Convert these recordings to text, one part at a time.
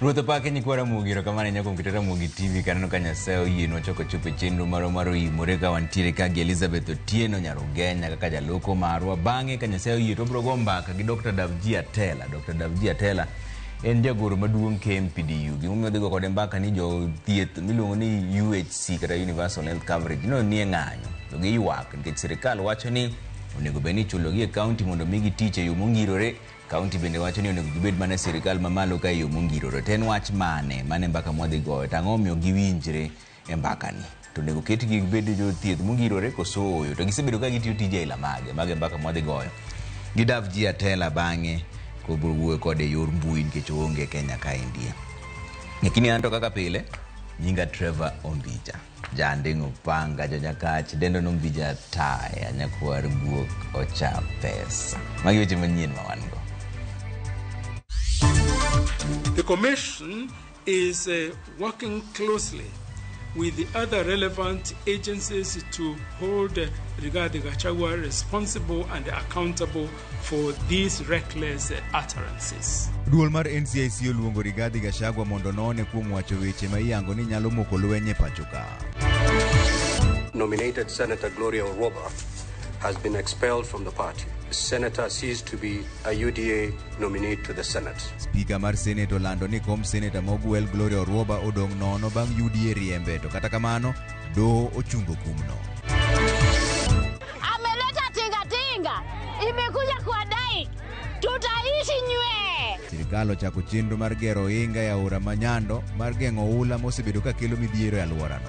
Ruoth opaki nyikwa Ramogi, erokamano ahinya kuom keto Ramogi TV kaneno ka Nyasaye oyienwa chako chopo e chenro marwa mar oimore ka wantiere ka gi Elizabeth Otieno nyar Ugenya kaka jaloko marwa. Bang'e ka Nyasaye oyie to wabiro go mbaka gi Dr. Davji Atela. Dr. Davji Atela en jagoro maduong' KMPDU. Gimomiyo wadhi go kode mbaka ni jothieth miluongo ni UHC kata Universal Health Coverage no nie ng'anyo to giywak nikech sirikal wacho ni onego bed ni ichulogi e kaunti mondo migi tich e yo mongirore. Kaunti bende wacho ni onego gibed mana e sirikal mamalo ka e yo mongirore. To en wach mane? Mano e mbaka mwadhi goyo. To ang'o momiyo giwinjre e mbakani? To onego ketgi gibed jothieth mongirore koso ooyo? To gisebedo ka gitiyo tije aila mage? Mago e mbaka mwadhi goyo gi Davji Atela bang'e kobro wuoyo kode e yor mbui nikech oonge Kenya kaendie. Lakini anto kaka pile, nyinga Trevor Ombija. Janding' upanga jonyakach dendo nombija taya nyakwar guok ocha pesa. Magi weche manyien ma wan go. The Commission is working closely with the other relevant agencies to hold Rigathi Gachagua responsible and accountable for these reckless utterances. Duol mar NCIC oluongo Rigathi Gachagua mondo onone kuom wacho weche ma iyango ni nyalo moko lweny e pacho ka. Nominated Senator Gloria Orwoba has been expelled from the party. Senator ceased to be a UDA nominee to the Senate. Spika mar Senate olando ni kom seneta mogwel Gloria Orwoba odong' nono bang' UDA riembe to kata kamano doho ochungo kumno. Ameleta tinga tinga imekuja kwa dai, tutaishi nywe. Sirikal ochako chenro mar gero ohinga e aora ma Nyando mar geng'o oula mosebedo ka kelo midhiero e alworano.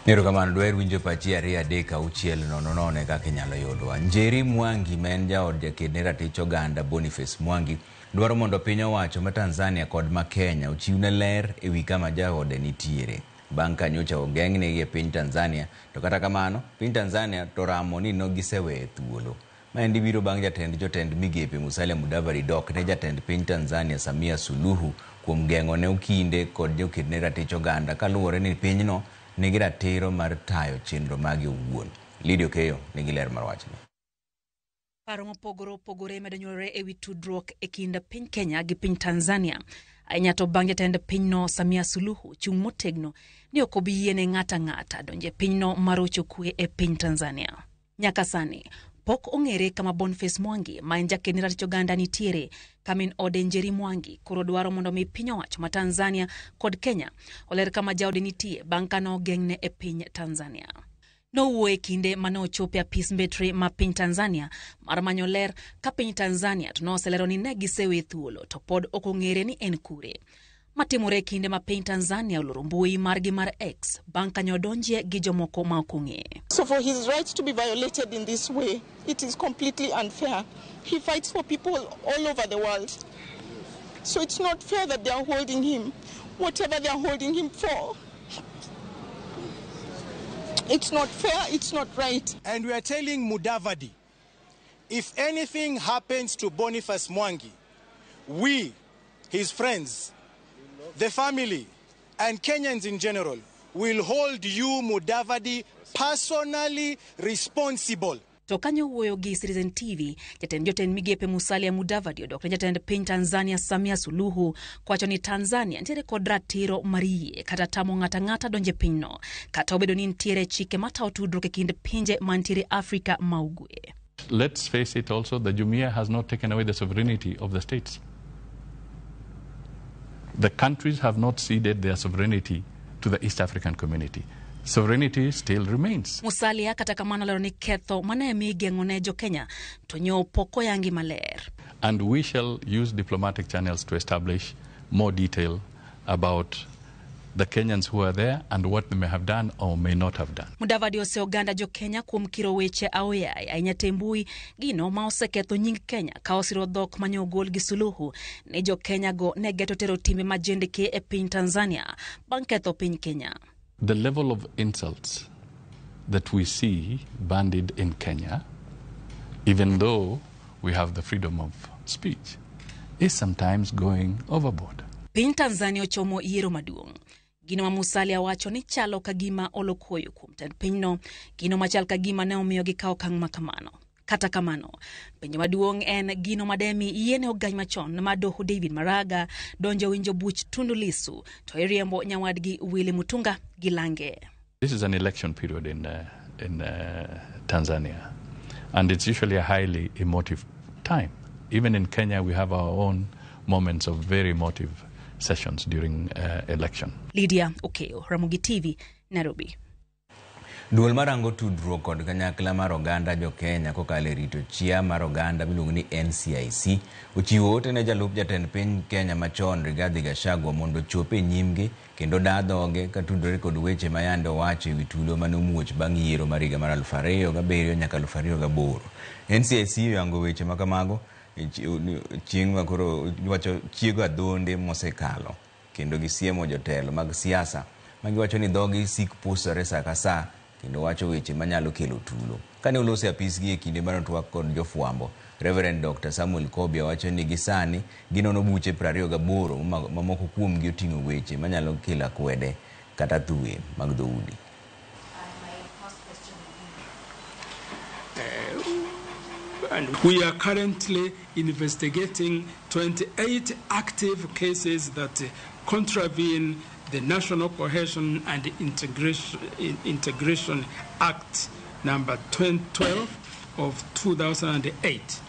Erokamano, dwaher winjo pachi 2 3 6 0 0 e kaka inyalo yudwa. Njeri Mwangi ma en jaod jaked ne ratich oganda Boniface Mwangi dwaro mondo piny owacho ma Tanzania kod ma Kenya ochiwne ler e wi kama jaode nitiere bang' ka nyocha ogeng'negi e piny Tanzania to kata kamano piny Tanzania to ramo ni no giseweye thuolo. Maendi biro bang' jatend jotend migepe Musalia Mudavadi dok ne jatend piny Tanzania Samia Suluhu kuom geng'o ne okinde kod joked ne ratich oganda kaluwore ni pinyno nigi ratiro mar tayo chenro mage owuon. Lydia Okeyo nigi ler mar wachni. Paro mopogore opogore medo nyuolore e wi tudruok e kind piny Kenya gi piny Tanzania. Ahinya to bang' jatend pinyno Samia Suluhu chung' motegno ni ok obi yiene ng'ato ang'ata donjo e pinyno mar rocho kwe e piny Tanzania. Nyaka sani, pok ong'ere kama Boniface Mwangi ma en jaked ne ratich oganda nitiere, ka min ode Njeri Mwangi koro dwaro mondo mi piny owacho ma Tanzania kod Kenya oler kama jaode nitie bang' ka nogeng'ne e piny Tanzania. Nowuoyo e kinde ma ne ochopo e apis mbetre ma piny Tanzania mar manyo ler ka piny Tanzania to noselero ni ne gisewe thuolo to pod ok ong'ere ni en kure. Matimore e kinde ma piny Tanzania oloro mbui margi mar X bang' ka odonjie gi jomoko ma ok ong'e. So for his rights to be violated in this way, it is completely unfair. He fights for people all over the world. So it's not fair that they are holding him, whatever they are holding him for. It's not fair, it's not right. And we are telling Mudavadi, if anything happens to Boniface Mwangi, we, his friends, the family, and Kenyans in general, will hold you, Mudavadi, personally responsible. To kanyo wuoyo gi Citizen TV, jatend jotend migepe Musalia Mudavadi odok ne jatend piny Tanzania Samia Suluhu kowacho ni Tanzania nitiere kod ratiro mar yie kata tamo ng'ato ang'ata donjo e pinyno kata obedo ni nitiere chike matayo tudruok e kind pinje mantiere Afrika ma Ugwe. Let's face it also, the Jumuiya has not taken away the sovereignty of the states. The countries have not ceded their sovereignty to the East African community. Sovereignty still remains. Musalia kata kamano lero ni ketho mane mi geng'o ne jo Kenya to nyo pok oyangi maler. And we shall use diplomatic channels to establish more detail about the Kenyans who are there and what they may have done or may not have done. Mudavadi ose oganda jo Kenya kuom kiro weche aoyaye ahinya te mbui gino ma oseketho nying Kenya ka osiro dhok mane ogol gi Suluhu ni jo Kenya go ne geto tero timbe ma jendeke e piny Tanzania bang' ketho piny Kenya. The level of insults that we see bandied in Kenya, even though we have the freedom of speech, is sometimes going overboard. Piny Tanzania ochomo yiero maduong'. Gino ma Musalia wacho ni chalo ka gima olo koyo kuom tend pinyno, gino machal ka gima ne omiyo gikawo okang' ma kamano. Kata kamano, penjo maduong' en gino mademi yiene ogany machon ma doho David Maraga donjo winjo buch Tundu Lissu to iriembo nyawadgi Willy Mutunga gi lange. This is an election period in Tanzania, and it's usually a highly emotive time. Even in Kenya, we have our own moments of very emotive sessions during election. Lydia Okeo, Ramogi TV, Nairobi. Duol marango tudruok kod kanyakla mar oganda jo Kenya kokalo e rito chia mar oganda miluongo ni NCIC ochiwo ote ne jalup jatend piny Kenya machon Rigathi Gachagua mondo ochop e nyimgi kendo daa dhoge katudore kod weche ma yande owacho ewi tulo mane omuoch bang' yiero mar higa mar 2007 nyaka 2008. NCIC oyango weche ma kamago chieng' ma koro wacho chiego adhonde mosekalo kendo gisiemo jotelo mag siasa magiwacho ni dhogi sik pusore sa ka sa kendo wacho weche manyalo kelo tulo. Kane oloso e apisgi e kinde mane otwak kod jofwambo, Reverend Dr. Samuel Kobia wacho ni gisani ginono buche 28 mamoko kuomgi oting'o weche manyalo kelo akwede kata thuwe mag dhoudi. And we are currently investigating 28 active cases that contravene the National Cohesion and Integration Act number 12 of 2008.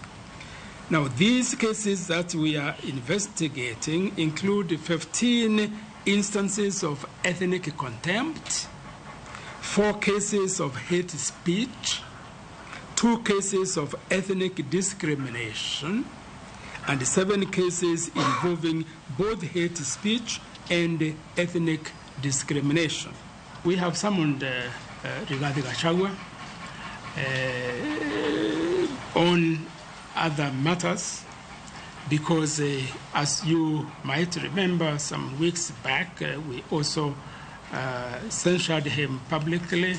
Now, these cases that we are investigating include 15 instances of ethnic contempt, 4 cases of hate speech, 2 cases of ethnic discrimination, and 7 cases involving both hate speech and ethnic discrimination. We have summoned Rigathi Gachagua on other matters because, as you might remember, some weeks back we also censured him publicly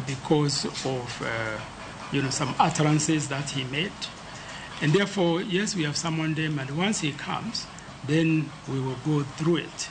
because of some utterances that he made. And therefore, yes, we have summoned him, and once he comes, then we will go through it.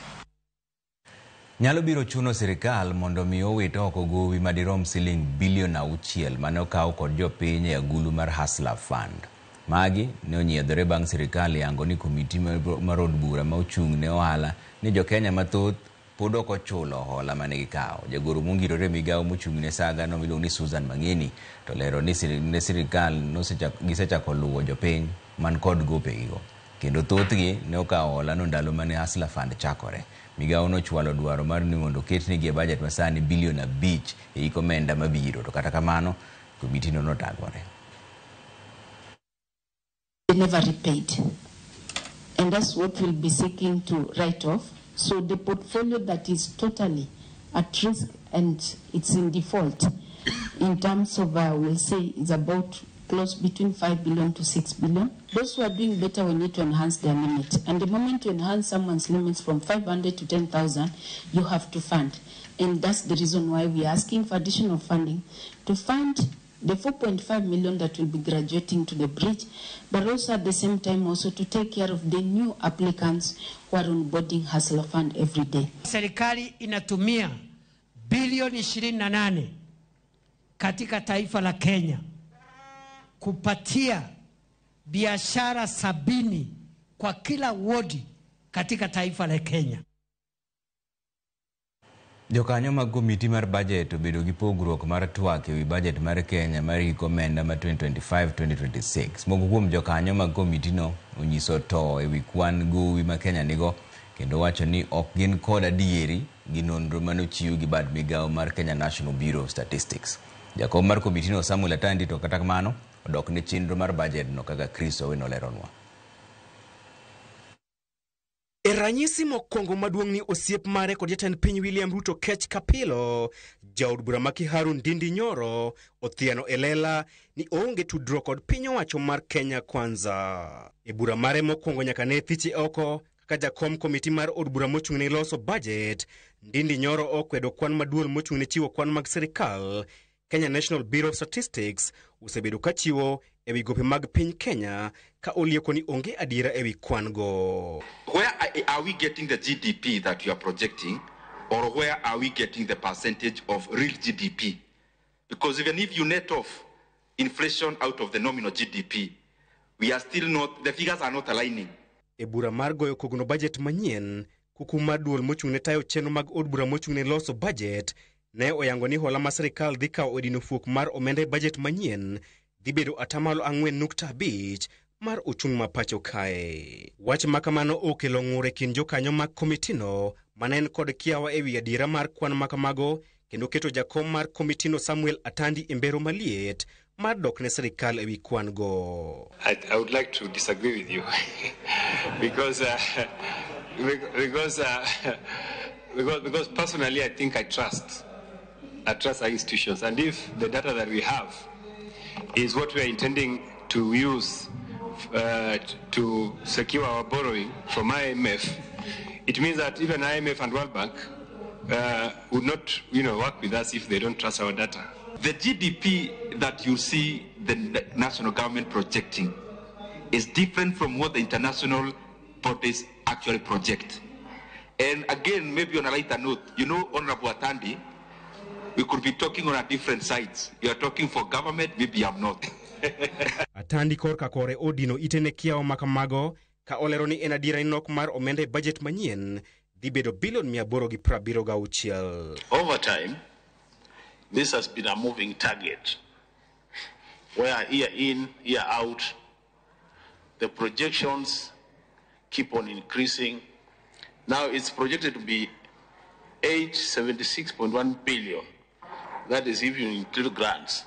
Nyalo biro chuno sirikal mondo mi owit oko gowi madirom siling bilion 6 mane okaw kod jopiny e agulu mar Hustler Fund. Magi ne onyiedhore bang' sirikal yango ni komiti mar od bura ma ochung' ne ohala ni jo Kenya mathoth pod ok ochulo hola mane gikawo. Jagoro mongirore migawo mochung' ne saga no miluongo ni Susan Mang'eni to lero ni ne sirikal gisechako luwo jopiny man kod gopegigo. Kendo thothgi ne okawo hola no ndalo mane Hustler Fund chakore. Migawo nochwalo dwaro mar ni mondo oketnegi e budget masani bilion 5 e hik omenda mabiro. To kata kamano, komiti no notagore. They never repaid. And that's what we'll be seeking to write off. So the portfolio that is totally at risk and it's in default in terms of, we'll say, is about close between 5 billion to 6 billion. Those who are doing better will need to enhance their limit. And the moment you enhance someone's limits from 500 to 10,000, you have to fund. And that's the reason why we are asking for additional funding to fund the 4.5 million that will be graduating to the bridge, but also at the same time also to take care of the new applicants who are onboarding Hustler Fund every day. Serikali inatumia bilioni 28 katika taifa la Kenya kupatia biashara 70 kwa kila wodi katika taifa la Kenya. Jokanyo mag komiti mar budget obedo gi pogruok mar twak ewi budget mar Kenya mar hik omenda ma 2025-2026. Moko kuom jokanyo mag komitino onyiso to ewi kwan gowi ma Kenya nigo kendo wacho ni ok gin kod adieri gi nonro manochiw gi bad migawo mar Kenya National Bureau of Statistics. Jakom mar komitino Samuel Atandi to kata kamano odok ne chenro mar budget no kaka Chris Owino oleronwa. E ranyisi mokwongo maduong' ni osiep mare kod jatend piny William Ruto Kech Kapilo, jaod bura ma Kiharu Ndindi Nyoro othiano e lela ni oonge tudruok kod piny owacho mar Kenya Kwanza. E bura mare mokwongo nyaka ne thiche oko kaka jakom komiti mar od bura mochung' ne loso budget, Ndindi Nyoro okwedo kwan maduol mochung' ne chiwo kwan mag sirikal Kenya National Bureau of Statistics osebedo ka chiwo ewi gope mag piny Kenya ka olieko ni onge adiera ewi kwan go. Where are we getting the GDP that you are projecting, or where are we getting the percentage of real GDP? Because even if you net off inflation out of the nominal GDP, we are still not, the figures are not aligning. E bura mar goyo kogno bajet manyien, kuku mar duol mochung' ne tayo chenro mag od bura mochung' ne loso bajet ne oyango ni hola ma sirikal dhi kawo e dino fuok mar omenda e bajet manyien dhi bedo 4.5% mar ochumi ma pacho kae. Wach ma kamano okelo ng'ur e kind jokanyo mag komitino mane en kod kiawa ewi adiera mar kwan ma kamago kendo keto jakom mar komitino Samuel Atandi e mbero maliet mar dok ne sirikal ewi kwan go. I would like to disagree with you because personally I think I trust our institutions, and if the data that we have is what we are intending to use to secure our borrowing from IMF, it means that even IMF and World Bank would not work with us if they don't trust our data. The GDP that you see the national government projecting is different from what the international bodies actually project. And again, maybe on a lighter note, Honorable Atandi, we could be talking on a different sides. You are talking for government, maybe I'm not. Atandi korka kore odino ite ne kiawa ma kamago ka olero ni en adiera ni nok mar omenda e bajet manyien dhi bedo bilion 876. Over time, this has been a moving target where year in, year out, the projections keep on increasing. Now it's projected to be 876.1 billion. That is if you include grants.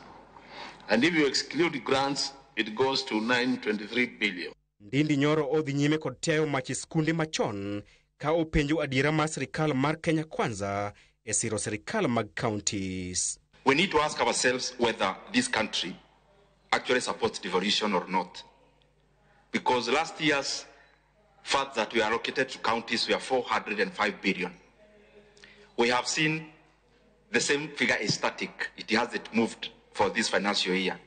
And if you exclude grants, it goes to 923 billion. Ndindi Nyoro odhi nyime kod tiayo mach e skunde machon ka openjo adiera mar sirikal mar Kenya Kwanza e siro sirikal mag counties. We need to ask ourselves whether this country actually supports devolution or not. Because last year's funds that were allocated to counties were 405 billion. We have seen the same figure is static. It hasn't moved for this financial year.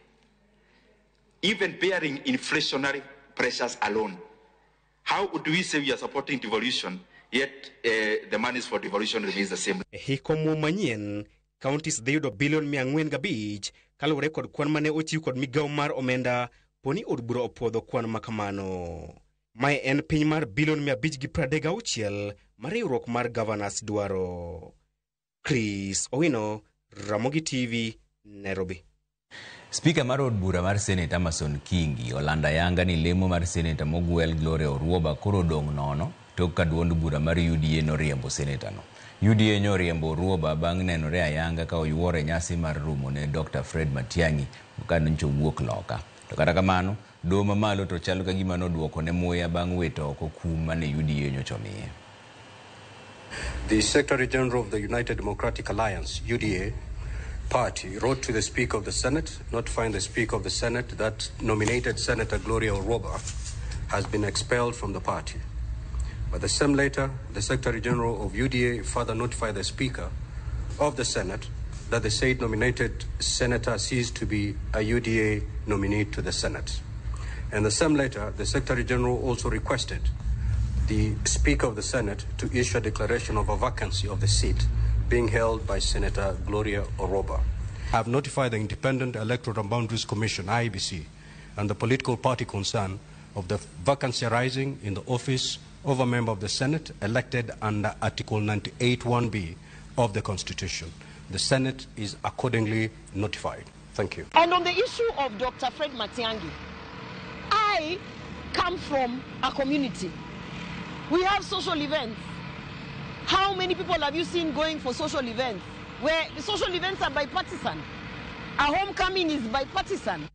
Even bearing inflationary pressures alone, how would we say we are supporting devolution, yet the monies for devolution remains the same? E hik omuom manyien, counties dhi yudo bilion 405 kaluwore kod kwan mane ochiw kod migawo mar omenda poni od bura opuodho kwan makamano. Mae en piny mar bilion 536 ma riwruok mar governors dwaro. Chris Owino, Ramogi TV, Nairobi. Spika mar od bura mar Senate Amason Kingi olando ayanga ni lemo mar Seneta mogwel Gloria Orwoba koro odong' nono tok ka duond bura mar UDA noriembo seneta no. UDA nyoriembo Orwoba bang' nenore ayanga ka oyuoro e nyasi mar romo ne Dr. Fred Matiang'i ka nyocha owuok loka. To kata kamano, doho mamalo to chalo ka gima noduoko ne muya bang' wito oko kum mane UDA nyocha omiye. The Secretary General of the United Democratic Alliance, UDA, party wrote to the Speaker of the Senate, notifying the Speaker of the Senate that nominated Senator Gloria Orwoba has been expelled from the party. By the same letter, the Secretary General of UDA further notified the Speaker of the Senate that the said nominated senator ceased to be a UDA nominee to the Senate. In the same letter, the Secretary General also requested the Speaker of the Senate to issue a declaration of a vacancy of the seat being held by Senator Gloria Orwoba. I have notified the Independent Electoral and Boundaries Commission, IEBC, and the political party concerned of the vacancy arising in the office of a member of the Senate elected under Article 98(1)(b) of the Constitution. The Senate is accordingly notified. Thank you. And on the issue of Dr. Fred Matiang'i, I come from a community. We have social events. How many people have you seen going for social events? Where the social events are bipartisan. A homecoming is bipartisan.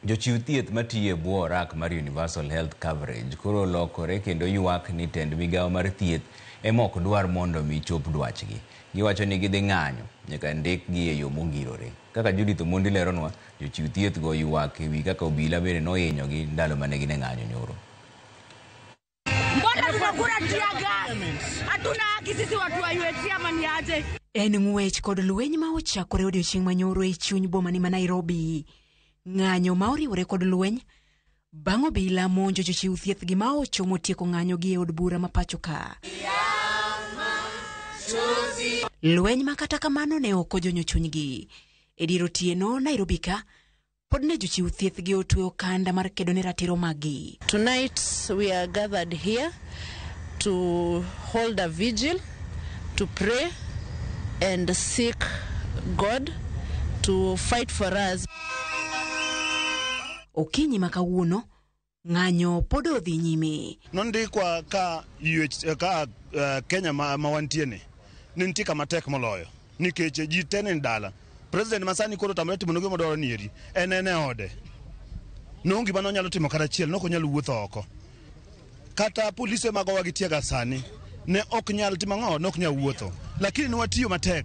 Jochiw thieth matiyo e bwo orak mar Universal Health Coverage koro lokore kendo ywak ni tend migawo mar thieth ema ok dwar mondo mi chop dwachgi. Giwacho ni gidhi ng'anyo nyaka ndikgi e yo mongirore. Kaka Judith Omondi leronwa, jochiw thieth go ywak ewi kaka obila bende nohinyogi ndalo mane gin e ng'anyo nyoro. Mbona tunakula tear gas? Hatuna haki sisi watu wa UHC ama ni aje? En ng'wech kod lweny ma ochakore odiochieng' manyoro e chuny boma ni ma Nairobi. Ng'anyo ma oriwore kod lweny bang' obila monjo jochiw thieth gi ma ochomo tieko ng'anyo gi e od bura ma pacho ka. Lweny ma kata kamano ne ok ojonyo chunygi. E dier otieno Nairobi ka, pod ne jochiw thieth gi otwe okanda mar kedo ne ratiro maggi. Tonight we are gathered here to hold a vigil, to pray and seek God to fight for us. Okinyi ma kawuono, ng'anyo pod odhi nyime. Nondikwa ka ka Kenya ma wantie ni nitie kama tek moloyo nikech ji te ni dala. President masani koro otamore timo gima odwaro ni eri en e ode. Nonge gima nonyalo timo kata achiel, nok onyal wuotho oko. Kata polise magowa gi tear gas sani ne ok nyal timo ang'o, ne ok nyal wuotho. Lakini ne watiyo matek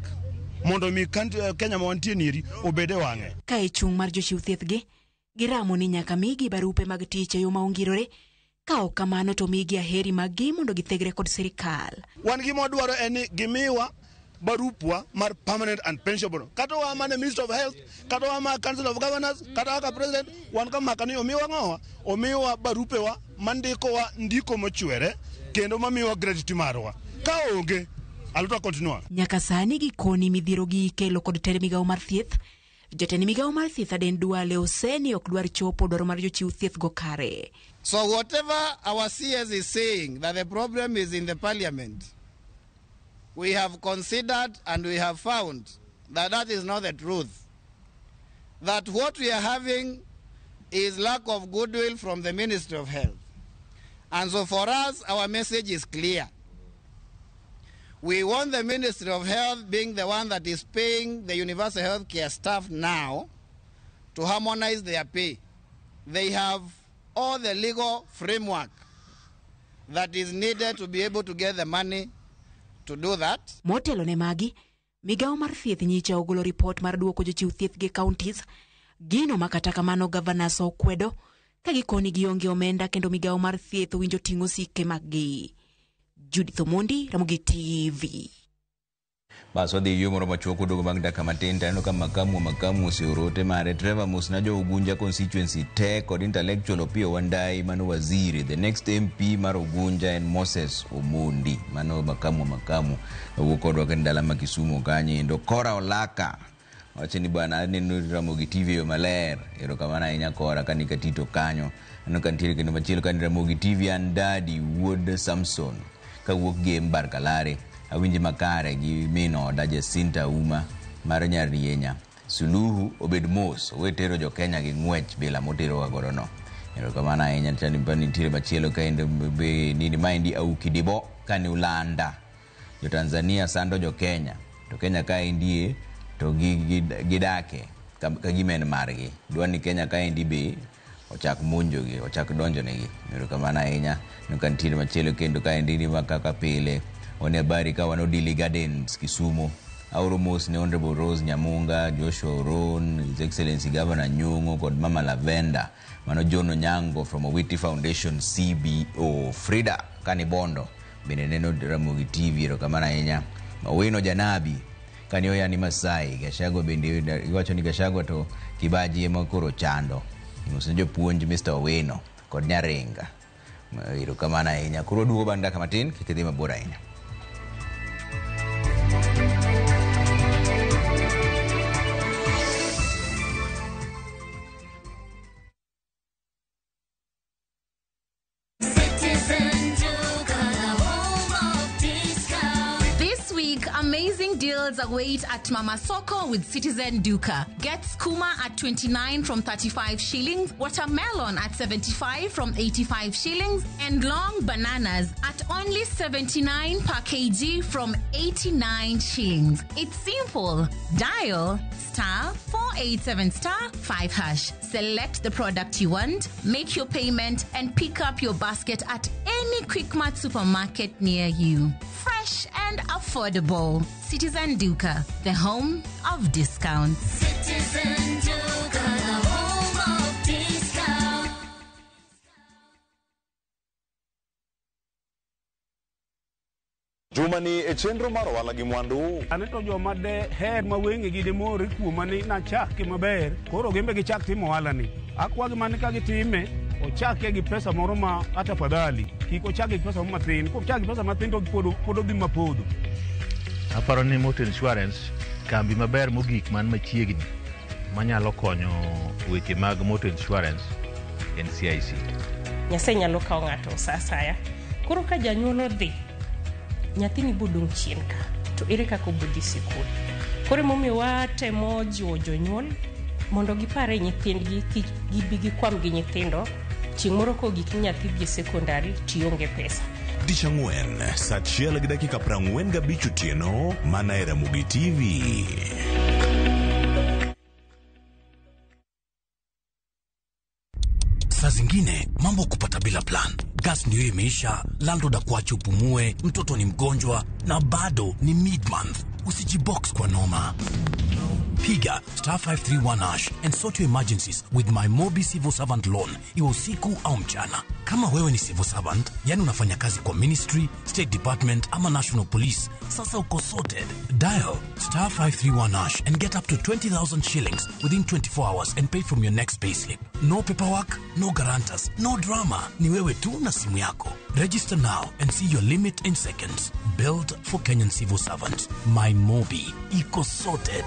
mondo mi Kenya ma wantie ni eri obed e wang'e. Ka e chung' mar jochiw thieth gi, giramo ni nyaka migi barupe mag tich e yo ma ongirore, ka ok kamano to migi aheri maggi mondo githegre kod sirikal. Wan gima wadwaro en ni gimiwa barupwa mar permanent and pensionable. Kata wa mana Minister of Health, kata wa ma Council of Governors, kata kaka President, wan ka maka ni omiwa ng'owa, omiwa barupewa mandikowa ndiko mochwere kendo mamiwa gratuity marwa. Ka onge, aluta continua. Nyaka sani gikoni midhiero gi ikelo kod tend migawo mar thieth. Jatend migawo mar thieth Aden Duale oseni ok dwar chopo dwaro mar jochiw thieth go kare. So whatever our CS is saying that the problem is in the parliament, we have considered and we have found that that is not the truth. That what we are having is lack of goodwill from the Ministry of Health. And so for us, our message is clear. We want the Ministry of Health, being the one that is paying the universal health care staff now, to harmonize their pay. They have all the legal framework that is needed to be able to get the money to do that. Motelo ne magi, migawo mar thieth nyicha ogolo ripot mar duoko jochiw thieth gi counties, gino ma kata kamano governors okwedo ka gikoni gionge omenda kendo migawo mar thieth owinjo ting'o sike maggi. Judith Omondi, Ramogi TV. Bas wadhi yo moro machuok oduogo bang' dakika matin to aneno ka makamu oseoro ote mare. Trevor mosna jo Ugunja constituency te kod intellectual Opiyo Wandayi mano waziri. The next MP mar Ugunja en Moses Omondi. Mano makamu owuok kodwa kendo dala ma Kisumu kanyo endo. Kora Olaka wacho ni bwana aneno Ramogi TV yo maler. Erokamano ahinya Kora kani katito kanyo. Aneno ka nitiere kendo machielo kani Ramogi TV an dadi wuod Samson kawuok gi Embarkalare. Awinji makare gi min oda Jacinta Uma mar Nyarienya. Suluhu obed mos, owe tero jo Kenya gi ng'wech bila moterowa godo no. Erokamano ahinya chani nitiere machielo kaendo be nini maendi Auki Dibo kani Ulanda. Jo Tanzania sando jo Kenya. To Kenya kaendie to gidake ka gima en margi. Dwa ni Kenya kaendi be ochak monjogi, ochak donjonegi. Erokamano ahinya. Ka nitiere machielo kendo kaendi ni kaka pile. Wane habari ka wan Odili Gardens Kisumu. Aoro mos ne Honorable Rose Nyamunga, Joshua Oron, His Excellency Governor Nyong'o kod Mama Lavenda. Mano John Onyango from Owiti Foundation CBO. Frida Kanibondo bende neno Ramogi TV, erokamano ahinya. Owino Janabi kani oyani Masai. Gachagua bende iwacho ni Gachagua to kibaji ema koro chando. Mos ne jopuonj Mr. Owino kod Nyaringa. Erokamano ahinya. Koro duogo bang' dakika matin, kik idhi mabor ahinya. Amazing deals await at Mama Soko with Citizen Duka. Get skuma at 29 from 35 shillings, watermelon at 75 from 85 shillings, and long bananas at only 79 per kg from 89 shillings. It's simple. Dial *487*5#. Select the product you want, make your payment, and pick up your basket at any Quickmart supermarket near you. Fresh and affordable. Citizen Duka, the home of discounts. Citizen Duka, the home of discounts. Juma ni e chenro mar ohala gi mwandu. Ane to joma de her ma wengegi de mor kuoma ni nachake maber, koro gimbe gichak timo ohala ni. Akwagi mane ka gitime, ochake gi pesa moro ma ata fadhali. Kik ochake gi pesa moro matin, kochake gi pesa matin to pod odhi mapodho. Aparo ni motor insurance kambi maber mogik man machiegni manyalo konyo weche mag motor insurance en CIC. Nyasaye nyalo kawo ng'ato sa asaya. Koro ka janyuol odhi, nyathini bodong' chien ka, to ere kaka obodhi sikul? Koro emomiyo watemo jiwo jonyuol mondo gipare nyithindgi kik gibi gikwam gi nyithindo chieng' moro kogik ni nyathi dhi e sekondari tionge pesa. Tich ang'wen saa 1:45 otieno mana e Ramogi TV. Saa zingine mambo kupata bila plan. Gas ndio imeisha, landlord akuache upumue, mtoto ni mgonjwa na bado ni mid month. Usijibox kwa noma. Piga star 531 hash and sort your emergencies with my Mobi Civil Servant Loan, iwe usiku au mchana. Kama wewe ni civil servant, yani unafanya kazi kwa ministry, state department ama national police, sasa uko sorted. Dial star 531 hash and get up to 20,000 shillings within 24 hours and pay from your next payslip. No paperwork, no guarantors, no drama. Ni wewe tu na simu yako. Register now and see your limit in seconds. Built for Kenyan civil servants. My Mobi. Iko sorted.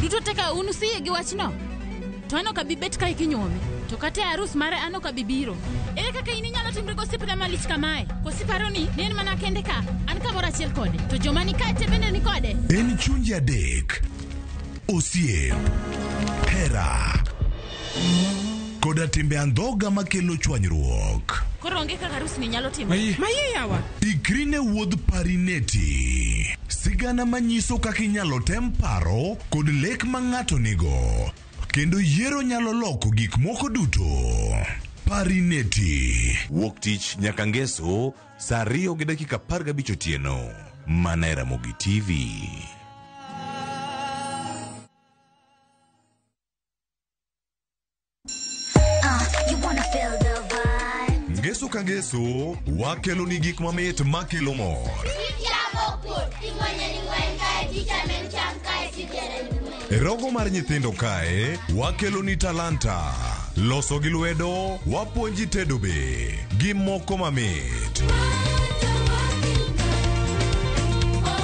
Duto te ka un usiyie gi wachno? To an ok abi bet kae kinyuome. To kata e arus mare an ok abi biro. Ere kaka in inyalo timri gosiepna malich kamae? Koso iparo ni ne en mana kende ka? An kamoro achiel kode. To joma ni kae te bende ni kode? En chunje adek. Osiep. Hera. Koda timbe andhoga makelo chwanyruok. Koro onge kaka arus ni nyalo timore. Maye yawa. Ikri ne wuodh Parineti. Sigana manyiso kaka inyalo tem paro kod lek ma ng'ato nigo. Kendo yiero nyalo loko gik moko duto. Parineti. Wuok tich nyaka ngeso saa 2:15 otieno. Mana e Ramogi TV. Ngeso ka ngeso, wakelo ni gik mamit makelo mor. E rogo mar nyithindo kae, wakelo ni talanta. Loso gi lwedo, wapuonji tedo be, gi moko mamit.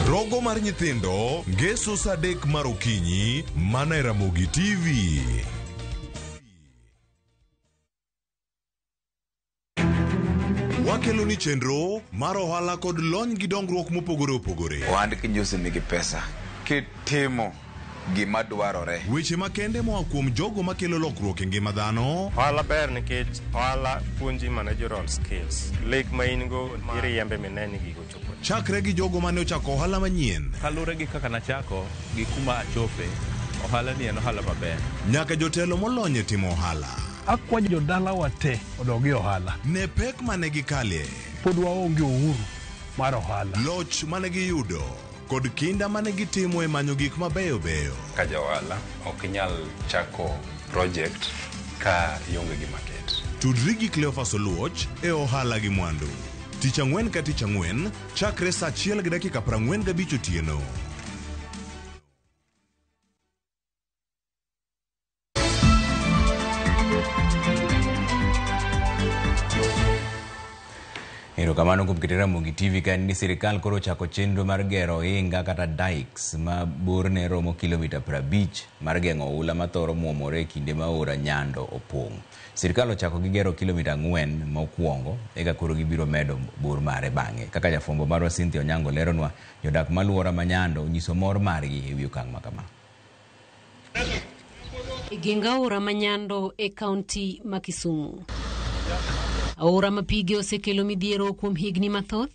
Rogo mar nyithindo, ngeso saa 3 mar okinyi, mana e Ramogi TV. Wakelo ni chenro mar ohala kod lony gi dongruok mopogore opogore. Ohand kinjusi nigi pesa. Kitimo gima dwarore. Weche makende moa kuom jogo makelo lokruok e ngima dhano. Ohala ber nikech ohala puonji managerial skills. Lek ma in go iriembe mine ni gigo chopo. Chakre gi jogo mane ochako ohala manyien. Kaluwore gi kaka nachako gi kuma achope, ohala ni en ohala maber. Nyaka jotelo molony e timo ohala. Akwayo jodalawa te odog e ohala. Ne pek mane gikale. Pod waonge uhuru mar ohala. Loch mane giyudo kod kinda mane gitimo e manyo gik mabeyo beyo. Ka ja ohala ok inyal chako project ka ionge gi market. Tudri gi Cleophas Oluoch e ohala gi mwandu. Tich ang'wen ka tich ang'wen chakre saa 1:45 otieno. Erokamano kuom keto Ramogi TV ka ni sirikal koro ochako chenro mar gero ohinga kata dikes ma borne romo kilomita 50 mar geng'o oula mathoro muomore e kinde ma aora Nyando opong'. Sirikal ochako gi gero kilomita 4 mokwongo eka koro gibiro medo bor mare bang'e. Kaka jafwambo marwa Cynthia Onyango leronwa, jodak maluora ma Nyando onyiso mor margi ewi okang' ma kama. E geng aora ma Nyando e kaunti ma Kisumu. Aora ma pige osekelo midhiero kuom higni mathoth.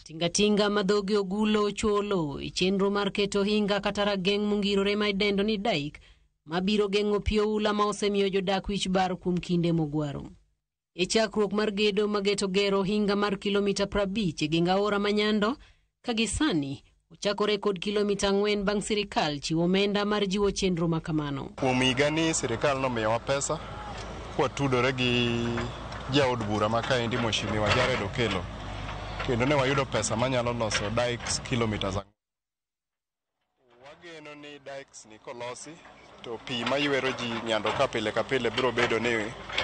Tingatinga ma dhoge ogulo ocholo e chenro mar keto ohinga kata rageng' mongirore ma idendo ni dike mabiro geng'o pi oula ma osemiyo jodak wich bar kuom kinde mogwaro. E chakruok mar gedo mageto gero ohinga mar kilomita 50 e geng aora ma Nyando ka gi sani ochakore kod kilomita 4 bang' sirikal chiwo omenda mar jiwo chenro ma kamano. Kuom higani sirikal nomiyowa pesa kwatudore gi jaod bura ma kaendi Mheshimiwa Jared Okello, kendo ne wayudo pesa manyalo loso dikes kilometers. Wageno ni dikes ni kolosi to pi maywero ji Nyando ka pile ka pile biro bedo ni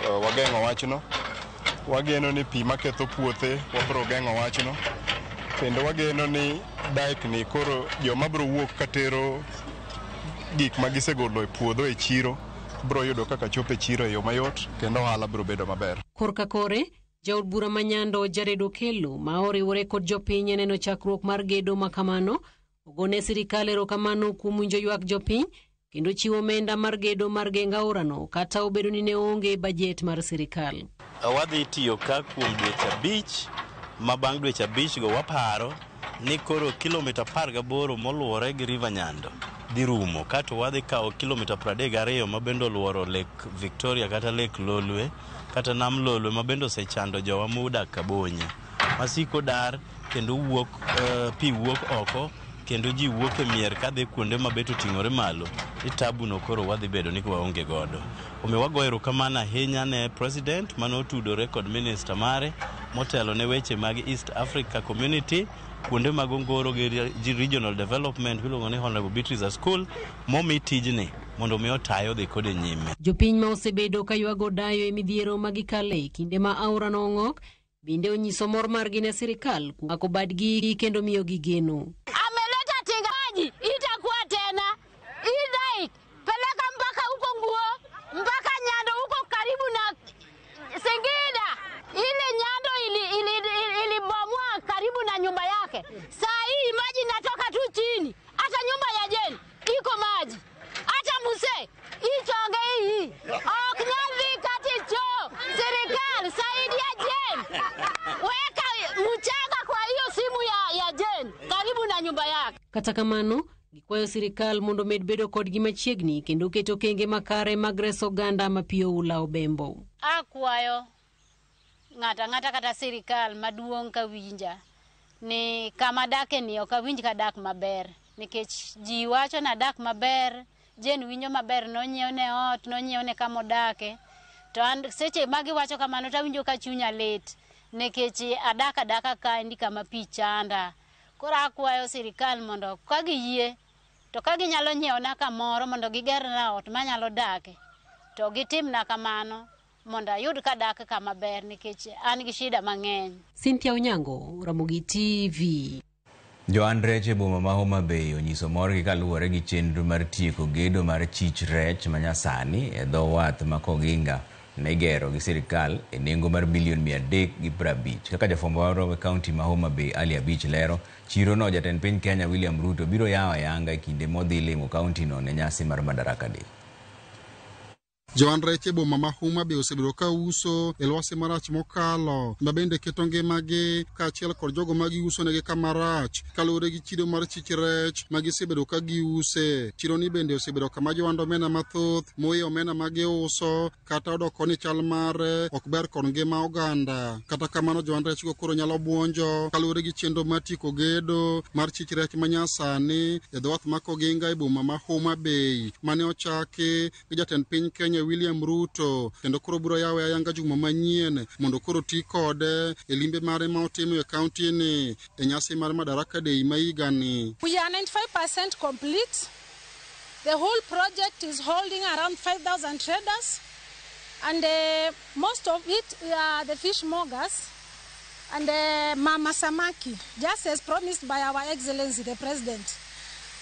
wageng'o wachno, Wageno ni pi maketho puothe wabiro geng'o wachno, kendo wageno ni dike ni koro joma biro wuok katero gik ma gisegolo e puodho e chiro biro yudo kaka chopo e chiro e yo mayot kendo ohala biro bedo maber. Korka kore, jaod bura ma Nyando Jared Okello ma oriwore kod jopiny e neno chakruok mar gedo ma kamano ogone sirikal erokamano kuom winjo ywak jopiny kendo chiwo omenda mar gedo mar geng'o aorano kata obedo ni ne onge bajet mar sirikal. Wadhi tiyo ka kuom dweche 5 ma bang' dweche 5 go waparo ni koro kilomita 18 moluwore gi River Nyando dhi rumo, kato wadhi kawo kilomita 32 ma bende oluoro Lake Victoria kata Lake Lolwe kata Nam Lolwe ma bende osechando jowa modak Kabonye masiko dar kendo wuok pi wuok oko kendo ji wuok e mier kadhi kuonde mabet oting'ore malo ni tabu no koro wadhi bedo ni waonge godo. Omiyo wagoyo erokamano ahinya ne president manotudore kod minister mare motelo ne weche mag East Africa Community kuonde mag ongoro gi regional development miluongo ni Honorable Beatrice Askul momi tijni mondo mi otaye odhi kode nyime. Jopiny ma osebedo ka ywago dayo e midhiero ma gikale kinde ma aorano ong'ok bende onyiso mor margi ne sirikal kuom mako badgi kendo miyogi geno. Ameleta tinga maji itakuwa tena hii dike peleka mpaka huko Nguo mpaka Nyando huko karibu na Singida. Ile Nyando ilibomoa ili karibu na nyumba yake. Saa hii maji inatoka tu chini, hata nyumba ya Jeni iko maji, hata muse ichonge hii ok nyal kati choo. Serikali saidia Jeni, weka mchanga kwa hiyo simu ya Jeni karibu na nyumba yake. Kata kamano, gikwayo sirikal mondo omed bedo kodgi machiegni kendo keto okenge makare mag reso oganda ma pi oula obembo. Akwayo ng'ato ang'ata kata sirikal maduong' kawinja ni kama adake ni ok awinj kadak maber nikech ji wacho nadak maber, Jane winjo maber, nonyiewne ot, nonyiewne kama odake. To an seche ma giwacho kamano tawinjo ka chunya lit nikech adak adaka kaendi kama pi chanda. Koro akwayo sirikal mondo ka giyie to ka ginyalo nyiewna kamoro mondo gigerna ot manyalo dake to gitimna kamano mondo ayud kadak kama ber nikech an gi shida mang'eny. Cynthia Onyango, Ramogi TV. Joand rech e boma ma Homa Bay onyiso morgi kaluwore gi chenro mar tieko gedo mar chich rech manyasani e dho wath ma Koginga ne igero gi sirikal e nengo mar bilion 350. Kaka jafwambo marwa e kaunti ma Homa Bay Ali Abich lero, chirono jatend piny Kenya William Ruto biro yawo ayanga e kinde modhi limo kauntino ne nyasi mar Madaraka Day. Joand rech e boma ma Homa Bay osebedo ka uso e lwasi marach mokalo ma bende keto ngimagi kaachiel kod jogo ma giuso negi kama rach kaluwore gi chido mar chich rech ma gisebedo ka giuse. Chiro ni bende osebedo kama joand omena mathoth moye omena ma giuso kata odoko ni chal mare ok ber kod ngima oganda. Kata kamano joand rech go koro nyalo buonjo kaluwore gi chenro mar tieko gedo mar chich rech manyasani e dho wath ma Koginga e boma ma Homa Bay mane ochaki gi jatend piny Kenya William Ruto kendo koro biro yawe ayanga juma manyien mondo koro ti kode e limbe mare ma otimo e kaunti ni e nyasi mar Madaraka Day ma higani. We are 95% complete. The whole project is holding around 5,000 traders, and most of it are the fishmongers and Mama Samaki, just as promised by our Excellency the President.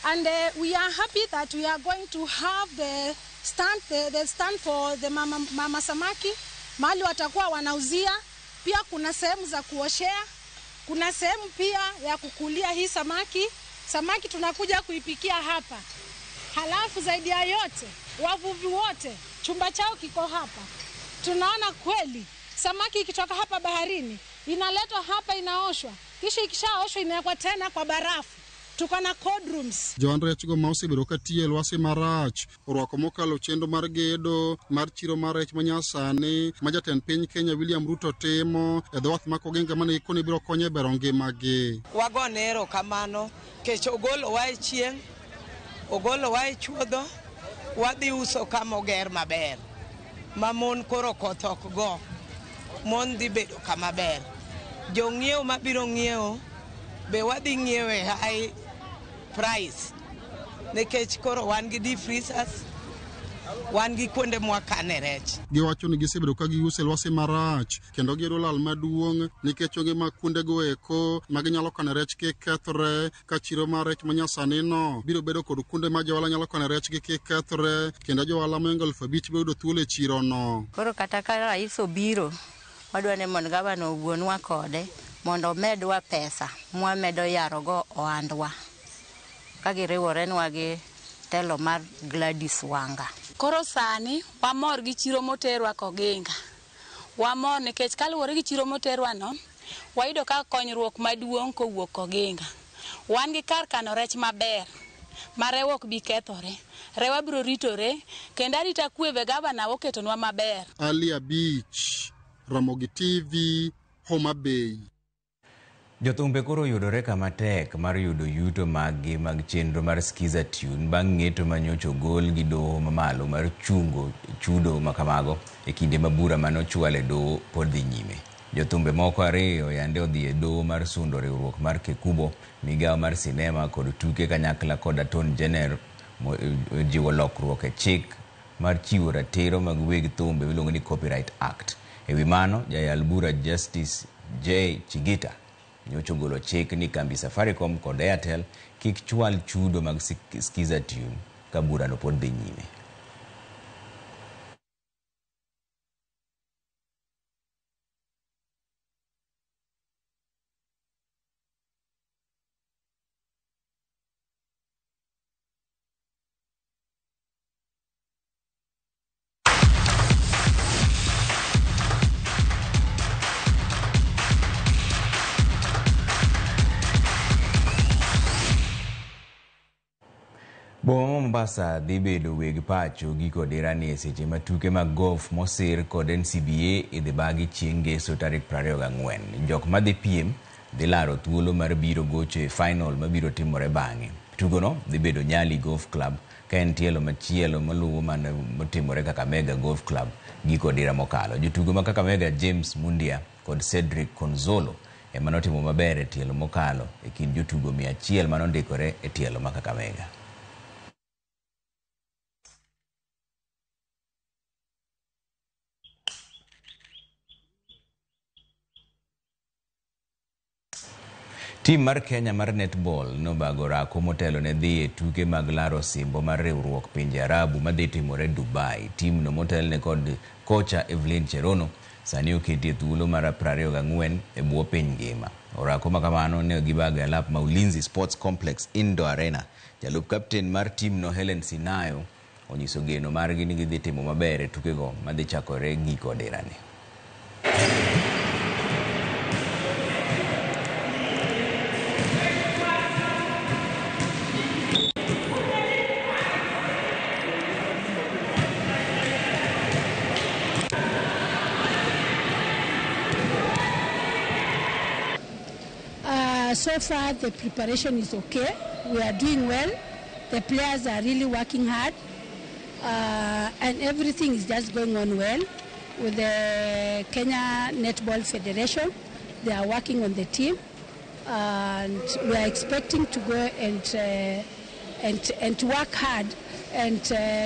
And we are happy that we are going to have the stand, the stand for the Mama Samaki, mahali watakuwa wanauzia. Pia kuna sehemu za kuoshea, kuna sehemu pia ya kukulia hii samaki. Samaki tunakuja kuipikia hapa. Halafu zaidi ya yote, wavuvi wote chumba chao kiko hapa. Tunaona kweli samaki ikitoka hapa baharini inaletwa hapa, inaoshwa, kisha ikishaoshwa inawekwa tena kwa barafu. Tuko na cold rooms. Joand rechgo ma osebedo ka tiyo e lwasi marach orwako mokalo chenro mar gedo mar chiro mar rech manyasani ma jatend piny Kenya William Ruto timo e dho wath ma Koginga mane gikone biro konyo e bero ngimagi. Wagone erokamano nikech ogolowa e chieng', ogolowa e chuodho, wadhi uso kama oger maber ma mon koro koth ok go, mon dhi bedo kama ber. Jong'iewo mabiro ng'iewo be wadhi ng'iewo e high price nikech koro wan gi deep freezers, Wan gi kuonde mwakane rech. Giwacho ni gisebedo ka giuso e lwasi marach kendo giyudo lal maduong' nikech onge mag kuondego eko ma ginyalo kano rech kik kethre ka chiro mar rech manyasani no biro bedo kod kuonde ma johala nyalo kano rechgi kik kethre kendo johala mohingo 5,000 biro yudo thuolo e chiro no. Koro kata ka rais obiro, wadwa ni mondo gavana owuonwa kode mondo omedwa pesa mwamedo yarogo ohandwa ka giriworenwa gi telo mar Gladys Wanga. Koro sani wamor gi chiro moterwa Koginga. Wamor nikech kaluwore gi chiro moterwa no, wayudo ka konyruok maduong' kowuok Koginga. Wan gi kar kano rech maber ma rewa ok bi kethore. Rewa biro ritore kendo arita kwe be gavana oketonwa maber. Ali Abich, Ramogi TV, Homa Bay. Jothumbe koro yudore kama tek mar yudo yuto maggi mag chenro mar Skiza Tune bang' ng'eto manyocha ogol gi doho mamalo mar chungo chudo makamago e kinde ma bura manochwal e doho pod dhi nyime. Jothumbe moko ariyo yande odhi e doho mar sundo riwruok mar Kekubo, migawo mar sinema kod tuke kanyakla kod Attorney General jiwo lokruok e chik mar chiwo ratiro mag weg thumbe miluongo ni Copyright Act. E wi mano, jayal bura Justice J Chigita nyocha ogolo chik ni kambi Safaricom kod Airtel kik chwal chudo mag Skiza Tune ka burano pod dhi nyime. Boma ma Mombasa dhi bedo weg pacho giko dirani e seche ma tuke mag golf mosir kod NCBA idhi bagi chieng' ngeso tarik 24. Jok madhi piem dhi laro thuolo mar biro gocho e final mabiro timore bang'e. Tugono dhi bedo Nyali Golf Club ka en tielo machielo maluwo mane motimore Kakamega Golf Club giko dira mokalo. Jotugo ma Kakamega James Mundia kod Cedric Konzolo ema notimo maber e tielo mokalo e kind jotugo 100 manondikore e tielo ma Kakamega. Tim mar Kenya mar netball nobago orako motelo ne dhi e tuke mag laro osimbo mar riwruok pinje Arabu madhi timore Dubai. Timno motelne kod kocha Evelyn Cherono sani oketi e thuolo mar 24 e bwo piny ngima. Orako makamano ne gibago e alap ma Ulinzi Sports Complex Indoor Arena. Jalup kapten mar timno Helen Sinayo onyiso geno margi ni gidhi timo maber e tukego madhi chakore giko dirani. So far the preparation is okay. We are doing well. The players are really working hard, and everything is just going on well. With the Kenya Netball Federation, they are working on the team, and we are expecting to go and work hard and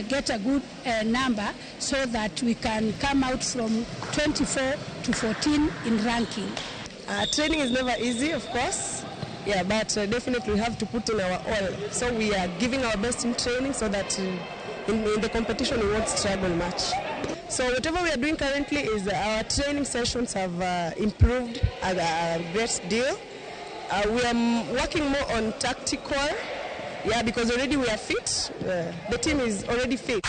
get a good number so that we can come out from 24 to 14 in ranking. Training is never easy, of course, yeah, but definitely we have to put in our all. So we are giving our best in training so that in the competition we won't struggle much. So whatever we are doing currently is our training sessions have improved a great deal. We are working more on tactical, yeah, because already we are fit. The team is already fit.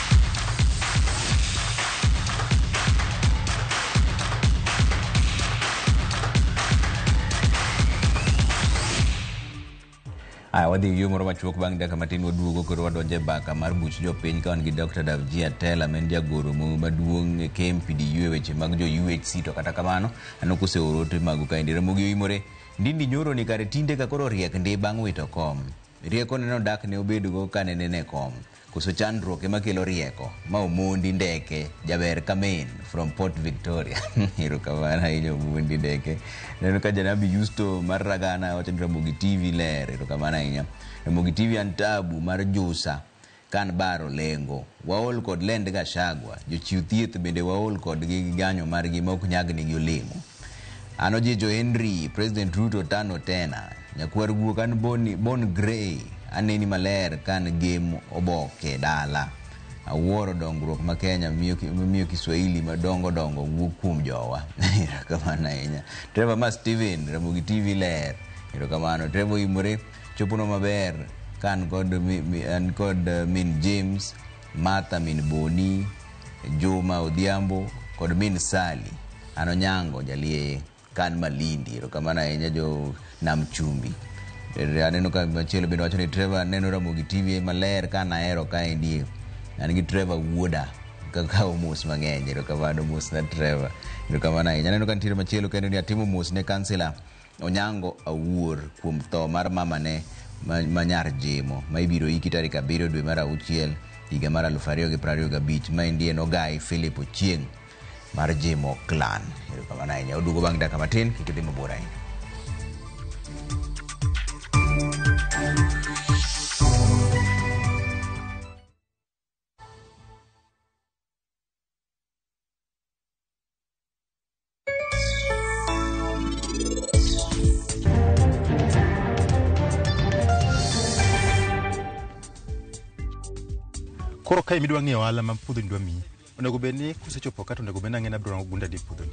Aya, wadhi yo moro machuok bang' dakika matin waduogo koro wadonjo e mbaka mar buch jopiny ka wan gi Dr. Davji Atela ma en jagoro maduong' e KMPDU e weche mag jo UHC to kata kamano aneno koseoro ote magu kaendi. Ramogi oimore Ndindi Nyoro ni kare tinde ka koro riek ndi bang' wito kom. Rieko neno dak ne obedgo kane nene e kom. Koso chandruok ema kelo rieko. Ma Omondi Ndeke, jaber kamin from Port Victoria. Erokamano ahinya Omondi Ndeke. Neno ka Janabi Yusto mar Ragana wacho ni Ramogi TV ler. Erokamano ahinya. Ramogi TV an tabu mar Jusa. Kan baro lengo. Waol kod lend Gachagua. Jochiw thieth bende waol kodgi gi ganyo margi ma ok nyagnigi olemo. An Ojijo Henry, President Ruto tano tena. Nyakwar guok an Boni, Bon Grey, aneni maler kan gem oboke dala. Awuoro dongruok ma Kenya miyo, miyo Kiswahili madongo dongo wuok kuom jowa. Erokamano ahinya. Trevor ma Steven, Ramogi TV ler. Erokamano. Trevor Imore, chopono maber ka an kod, an kod min James, Martha min Boni, Juma Odhiambo kod min Sally. An Onyango Jalieye kan Malindi. Erokamano ahinya jo Nam Chumbi. Aneno ka machielo bende wacho ni Trevor neno Ramogi TV maler ka nahero kaendi. An gi Trevor wuoda kakawo mos mang'eny. Erokamano mos na Trevor. Erokamano ahinya. Aneno ka nitiere machielo kendo ni atimo mos ne kansila Onyango Awuor kuom tho mar mamane ma nyar Jemo ma ibiro iki tarik 7 dwe mar 6 higa mar 2025. Maendi en Ogai Philip Ochieng' mar Jemo Clan. Erokamano ahinya. Oduogo bang' dakika matin, kik idhi mabor ahinya. Koro ka imidwa ng'iyo ohala ma puodhoni dwa miyi, onego bed ni kusechopo ka to onego bed ni ang'e ni abiro rango gunde adi e puodhoni.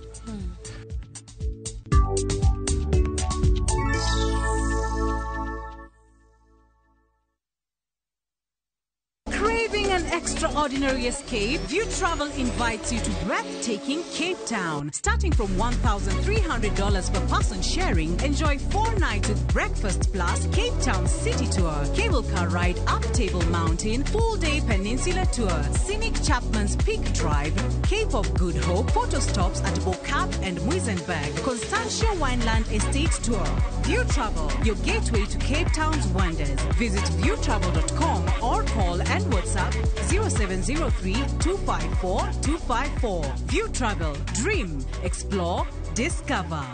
Craving an extraordinary escape? View Travel invites you to breathtaking Cape Town. Starting from $1,300 per person sharing, enjoy 4 nights with breakfast plus Cape Town City Tour, cable car ride up Table Mountain, full-day peninsula tour, scenic Chapman's Peak Drive, Cape of Good Hope, photo stops at Bo-Kaap and Muizenberg, Constantia Wineland Estate Tour. View Travel, your gateway to Cape Town's wonders. Visit viewtravel.com or call and WhatsApp 0703 254 254. View Travel, dream, explore, discover.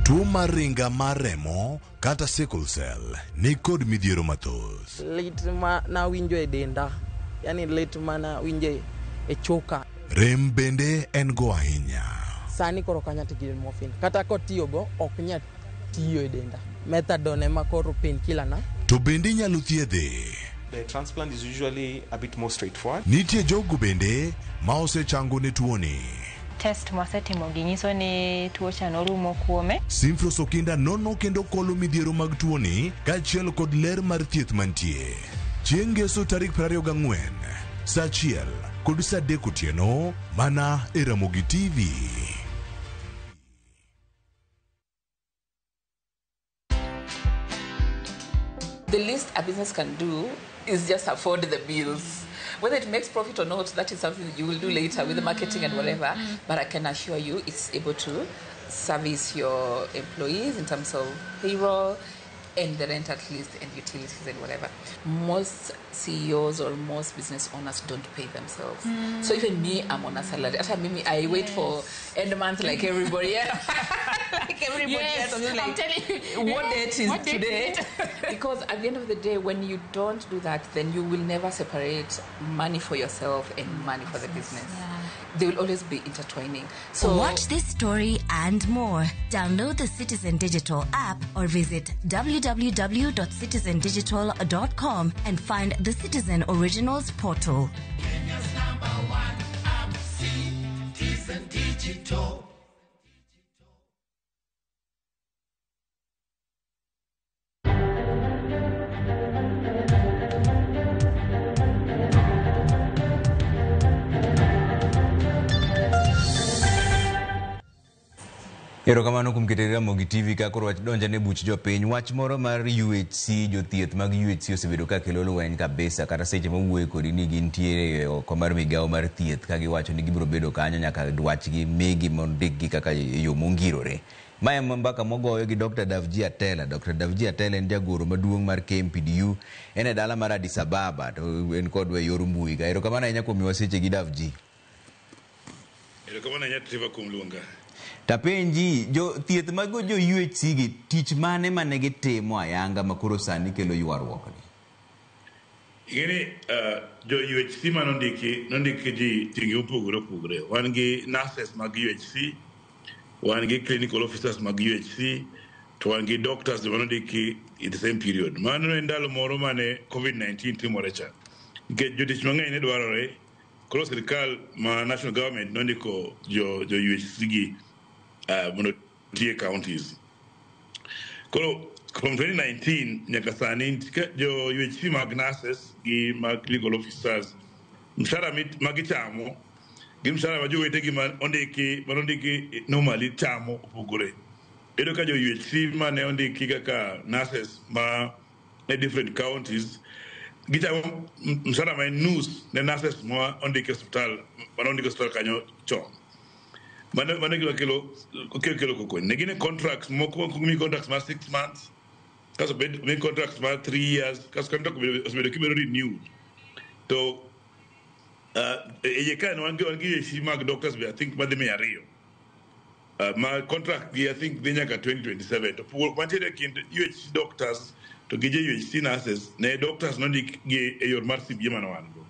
Tuo mar ringa mar remo kata sickle cell ni kod midhiero mathoth. Lit ma nawinjo e denda, yani lit ma nawinjo e choka. Rem bende en go ahinya. Sani koro ok anyal tiyo gi morphine. Kata kotiyogo ok nyal tiyo e denda. Methadone ema koro painkiller na. To bende inyalo thiedhe. The transplant is usually a bit more straightforward. Nitie jogo bende ma osechango ne tuoni. Test mwasetimo gi nyiso ni tuo cha norumo kuome. Simfros Okinda nono kendo kolo midhiero mag tuoni kaachiel kod ler mar thieth mantie. Chieng' Ngeso tarik 24, saa 1 kod saa 3 otieno mana e Ramogi TV. The least a business can do is just afford the bills. Whether it makes profit or not, that is something that you will do later with the marketing and whatever. But I can assure you it's able to service your employees in terms of payroll and the rent at least and utilities and whatever. Most CEOs or most business owners don't pay themselves. So even me, I'm on a salary. After me, I wait for end month like everybody else. Like everybody else. I'm just like, I'm telling you. What date is What date today? is it? Because at the end of the day, when you don't do that, then you will never separate money for yourself and money for the business. They will always be intertwining. So watch this story and more. Download the Citizen Digital app or visit www.citizendigital.com and find the Citizen Originals portal. Kenya's number one app, Citizen Digital. Erokamano kuom keto Ramogi TV ka koro wach donja ne buch jopiny. Wach moro mar UHC, jothieth mag UHC osebedo ka kelo lweny kabisa kata seche mawuoyo kodi ni gintiere oko mar migawo mar thieth ka giwacho ni gibiro bedo kanyo nyaka dwachgi migi mondikgi kaka e yo mongirore. Mae mbaka mogoyo gi Dr. Davji Atela. Dr. Davji Atela en jagoro maduong' mar KMPDU, en e dala mar Addis Ababa to en kodwa e yor mbui ka. Erokamano ahinya kuom miwa seche gi Davji. Erokamano ahinya Trevor kuom luonga. Tapenji, jo thieth mago jo UHC gi tich mane mane gitimo ayanga makoro sani kelo ywaruok ni? Ing'eni jo UHC manondiki nondiki ji tije mopogore opogore. Wan gi nurses mag UHC, wan gi clinical officers mag UHC, to wan gi doctors manondiki in the same period. Mano en ndalo moro mane COVID-19 timore cha. Nikech jotich mang'eny ne dwarore, koro sirikal ma national government nondiko jo UHC gi mondo oti e counties. Koro from 2019 nyaka sani nitie jo UHC mag nurses gi mag clinical officers mshahara magichamo gi mshahara ma jowetegi ma ondiki manondiki normally chamo opogore. Iyudo ka jo UHC mane ondiki kaka nurses ma e different counties gichamo mshahara ma en nus ne nurses ma ondiki e osiptal mane ondiki e osiptal kanyo chon. Mano gima kelo koko. Ne gin e contracts moko omiyi contracts mar 6 months, kasto bed omiyi contracts mar 3 years, kasto contract osebedo kibedo renewed. To e iye kae wan gi UHC mag doctors be, I think, madhi 200. Ma contract gi, I think, dhi nyaka 2027. To pogruok mantiere e kind UHC doctors to gi jo UHC nurses, ne doctors nondik gi e yor mar CBA mane wan go.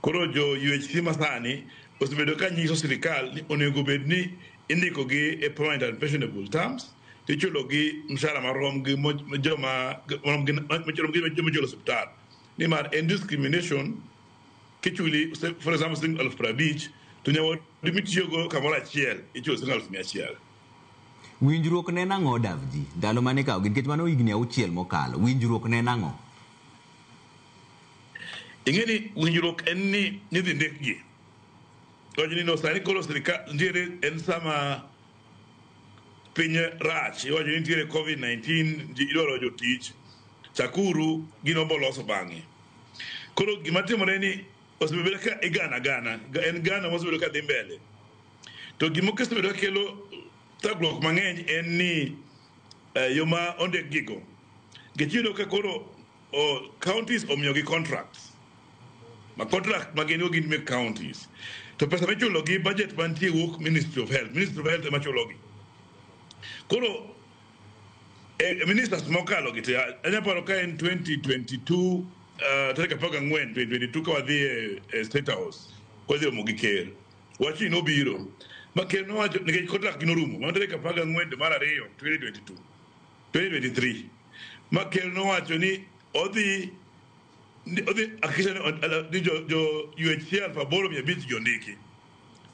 Koro jo UHC masani osebedo ka nyiso sirikal ni onego bed ni indiko gi e permanent and pensionable terms, tichulo gi mshahara marom gi joma marom gi marom gi joma ichulo osiptal. Nimar en discrimination kichuli, for example, siling 50,000 to nyawadu mitiyogo kamoro achiel ichulo siling 100,000. Winjruok ne nang'o, Davji, ndalo mane ikawo gi? Nikech mano higni 6 mokalo. Winjruok ne nang'o? Ing'e ni winjruok en ni nidhi ndikgi. Wacho ni no sani koro sirikal nitiere en sama piny rach, iwacho ni nitiere COVID-19, ji idwaro jotich, chakuru gino boloso bang'e. Koro gima timore ni osebedo ka igana gana, en gana mosebedo ka dhi mbele. To gima osebedo ka kelo thagruok mang'eny en ni yo ma ondik gigo. Nikech iyudo ka koro counties omiyogi contracts. Ma contract ma gin go gin mek counties. To pesa michulo gi budget mantie wuok Ministry of Health. Ministry of Health ema chulogi. Koro ministers mokalo gi te, anya paro ka en 2022, tarik 14 2022, ka wadhi e State House kwadhi romo gi ker. Wachni nobiro ma ker nowacho nikech contract gi norumo mano tarik 14 dwe mar ariyo 2022 2023, ma ker nowacho ni odhi hakikisha ni jo UHC 8,500 gi ondiki.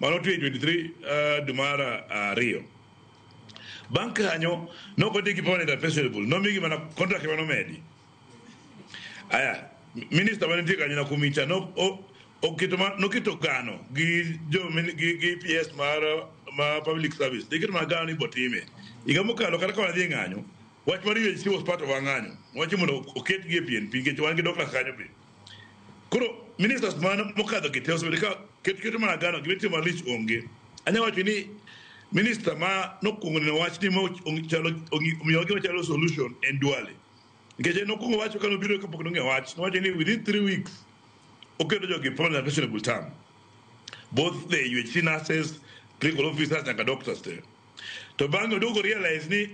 Mano 2023, dwe mar ariyo. Bang' kanyo nok ondiki permanent and pensionable, nomigi mana contract ema nomedi. Aya, minister mantie kanyo Nakumicha no oketo noketo gano gi jo gi PS mar ma public service. Giketo mana gano ni botime. Higa mokalo kata ka wadhi e ng'anyo, wach mar UHC was part of our ng'anyo. Wacho mondo oketgi e PNP nikech wan gi doctors kanyo be. Koro ministers man mokadho gi te osebedo ka keto mana gano, gima itimo malich onge. Anya wacho ni minister ma nokwongo neno wach ni omiyowa gima chalo solution en Duale. Nikech en nokwongo wacho ka nobiro kapok nong'eyo wach, nowacho ni within 3 weeks oketo jogi permanent and pensionable term. Both the UHC nurses, clinical officers nyaka doctors te. To bang'e oduogo realize ni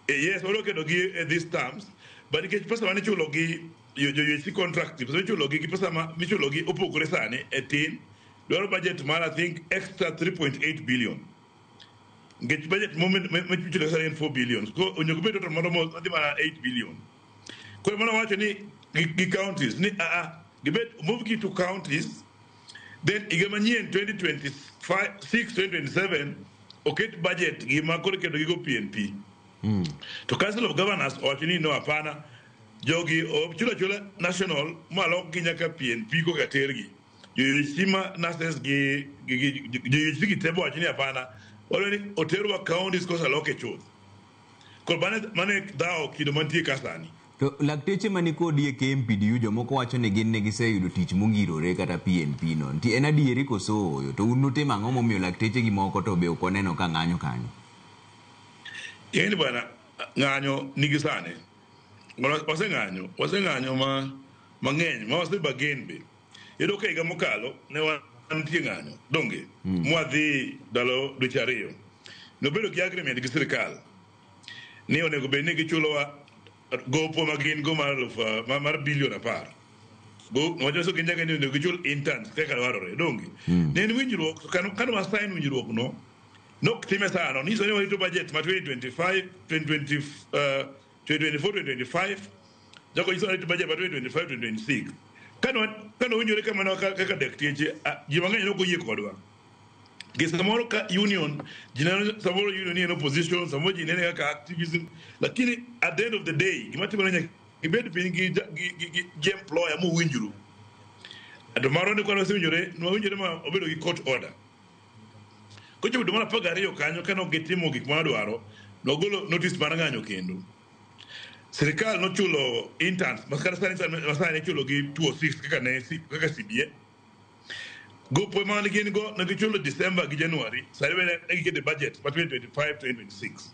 yes, wadwa keto gi e these terms, but nikech pesa mane ichulo gi jo UHC contract, pesa michulo gi pesa ma michulo gi opogore sani e tin, dwaro budget mar, I think, extra 3.8 billion. Nikech budget michulo sani en 4 billion. Ko onego bed total moro madhi mana 8 billion. Koro mano wacho ni gi counties ni gibed move gi to counties, then higa manyien 2026 2027 oket budget gi ma koro iketo gigo PNP. To Council of Governors owacho ni no, hapana, jogi ochulo achula national malok gi nyaka PNP koka tergi. Jo UHC ma nurses gi jo UHC gi tebo wacho ni hapana, wadwa ni oterwa counties kosa loke chuth. Koro mane dhawo kido mantie ka sani. To lakteche mani kodi e KMPDU, jomoko wacho ni gin ne giseyudo tich mongirore kata PNP no. Nti en adieri koso ooyo? To un nutimo ang'o momiyo lakteche gi moko to be ok waneno ka ng'anyo kanyo? Ing'e ni bwana, ng'anyo nigi sani. Waseng'anyo ma mang'eny ma wasebagen be. Iyudo ka higa mokalo ne wan nitie ng'anyo donge mwadhi ndalo dweche 2 nobedo gi agreement gi sirikal ni onego bed ni gichulowa gopo ma gin go mar mar bilion 10 go wacho gin nyaka ni onego gichul interns kaka dwarore donge. Ne en winjruok kano wasign winjruok no nok time sano nyiso ni warito budget ma 2025 2020 2024 2025 jogo nyiso ni warito budget ma 2025 2026 kano winjore kamano kaka dakteche ji mang'eny ok oyie kodwa. Gi samoro ka union ji neno samoro union ni en opposition, samoro ji nene kaka activism, lakini at the end of the day gima timore nyaka ibed piny gi employer mowinjru. To maro ni kwan wasewinjore, nwawinjore ma obedo gi court order. Kochopo dwe mar 12 kanyo kane ok gitimo gik ma wadwaro, nogolo notice mar ng'anyo kendo. Sirikal nochulo interns, ma kata sani ichulo gi 206 kaka ne kaka CBA. Gopo ma ne gin go ne gichulo December gi January, sani bende ne giketo e budget ma 2025 2026.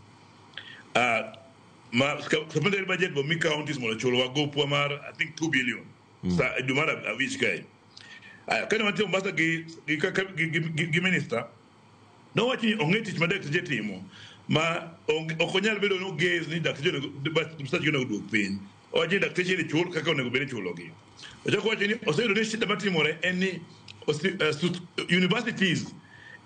Ma supplementary budget bo mi counties mondo ochulwa gopwa mar I think 2 billion. Sa dwe mar 5 kae. Aya, kane wantie Mombasa gi minister, nowacho ni ong'e tich ma dakteche timo ma ok onyal bedo ni ogaze ni dakteche msachgi onego duok piny. Owacho ni dakteche ni chul kaka onego bed ni ichulogi. Ochako wacho ni oseyudo ni shida matimore en ni universities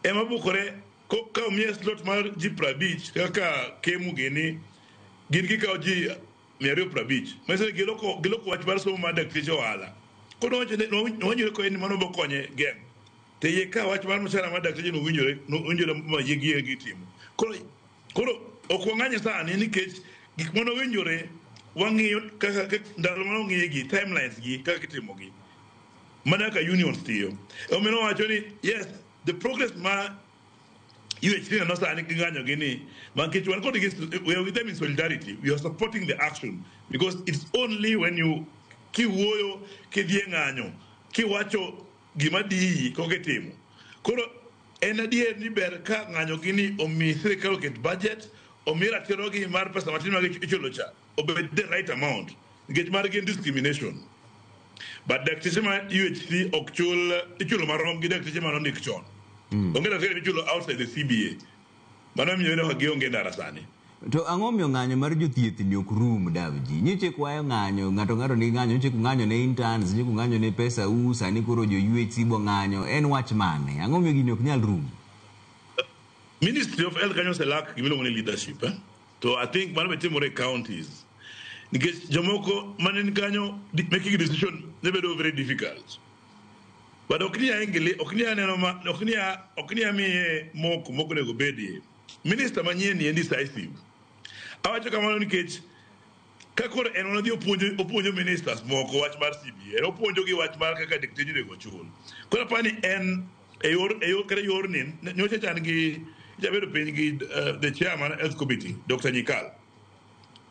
ema bukore ka omiye slot mar ji 50 kaka Kemu gini gin gikawo ji 250. Manyiso ni giloko wach mar somo mar dakteche ohala. Koro nowinjore ko en mano bokonye geng'o. To yie ka wach mar mshahara mar dakteche nowinjore ma yie gi gitimo. Koro ok wang'any sani nikech gik manowinjore wang'iyo kaka ndalo manong'iyi timelines gi kaka itimogi. Mana kaka unions tiyo. Omiyo nowacho ni yes, the progress ma UHC neno sani gi ng'anyo gi ni nikech wan kodgi, we are with them in solidarity. We are supporting the action because it's only when you kiwuoyo kidhi e ng'anyo kiwacho gima diyi koka itimo. Koro en adier ni ber ka ng'anyo gi ni omi sirikal oket budget, omi ratiro gi mar pesa matin ma ichulo cha obed the right amount nikech margi en discrimination. But dakteche ma UHC ok chul ichulo marom gi dakteche manondik chon. Onge daktari michulo outside the CBA. Mano miyo ineno ka gionge ndara sani. To ang'o miyo ng'anyo mar jothieth ni ok rum Davji? Nyocha kwayo ng'anyo, ng'ato ni ng'anyo, nyocha kung'anyo ne interns, nyocha kung'anyo ne pesa u, sani koro jo UHC bo ng'anyo. En wach mane? Ang'o miyo gini ok nyal rum? Ministry of Health kanyo oselak gimiluongo ni leadership. To I think mano be timore e counties. Nikech jomoko mane ni kanyo making decision ne bedo very difficult. But ok ni angili, ok ni aneno ma, ok ni amiye moko onego bedie. Minister manyien ni en decisive. Awacho kamano nikech ka koro en odhi opuonjo ministers moko wach mar CBA, opuonjo gi wach mar kaka dakteche onego chul. Koro apani en e yor kata yorni nyocha chan gi jabedo piny gi the chairman health committee Dr. Nyikal.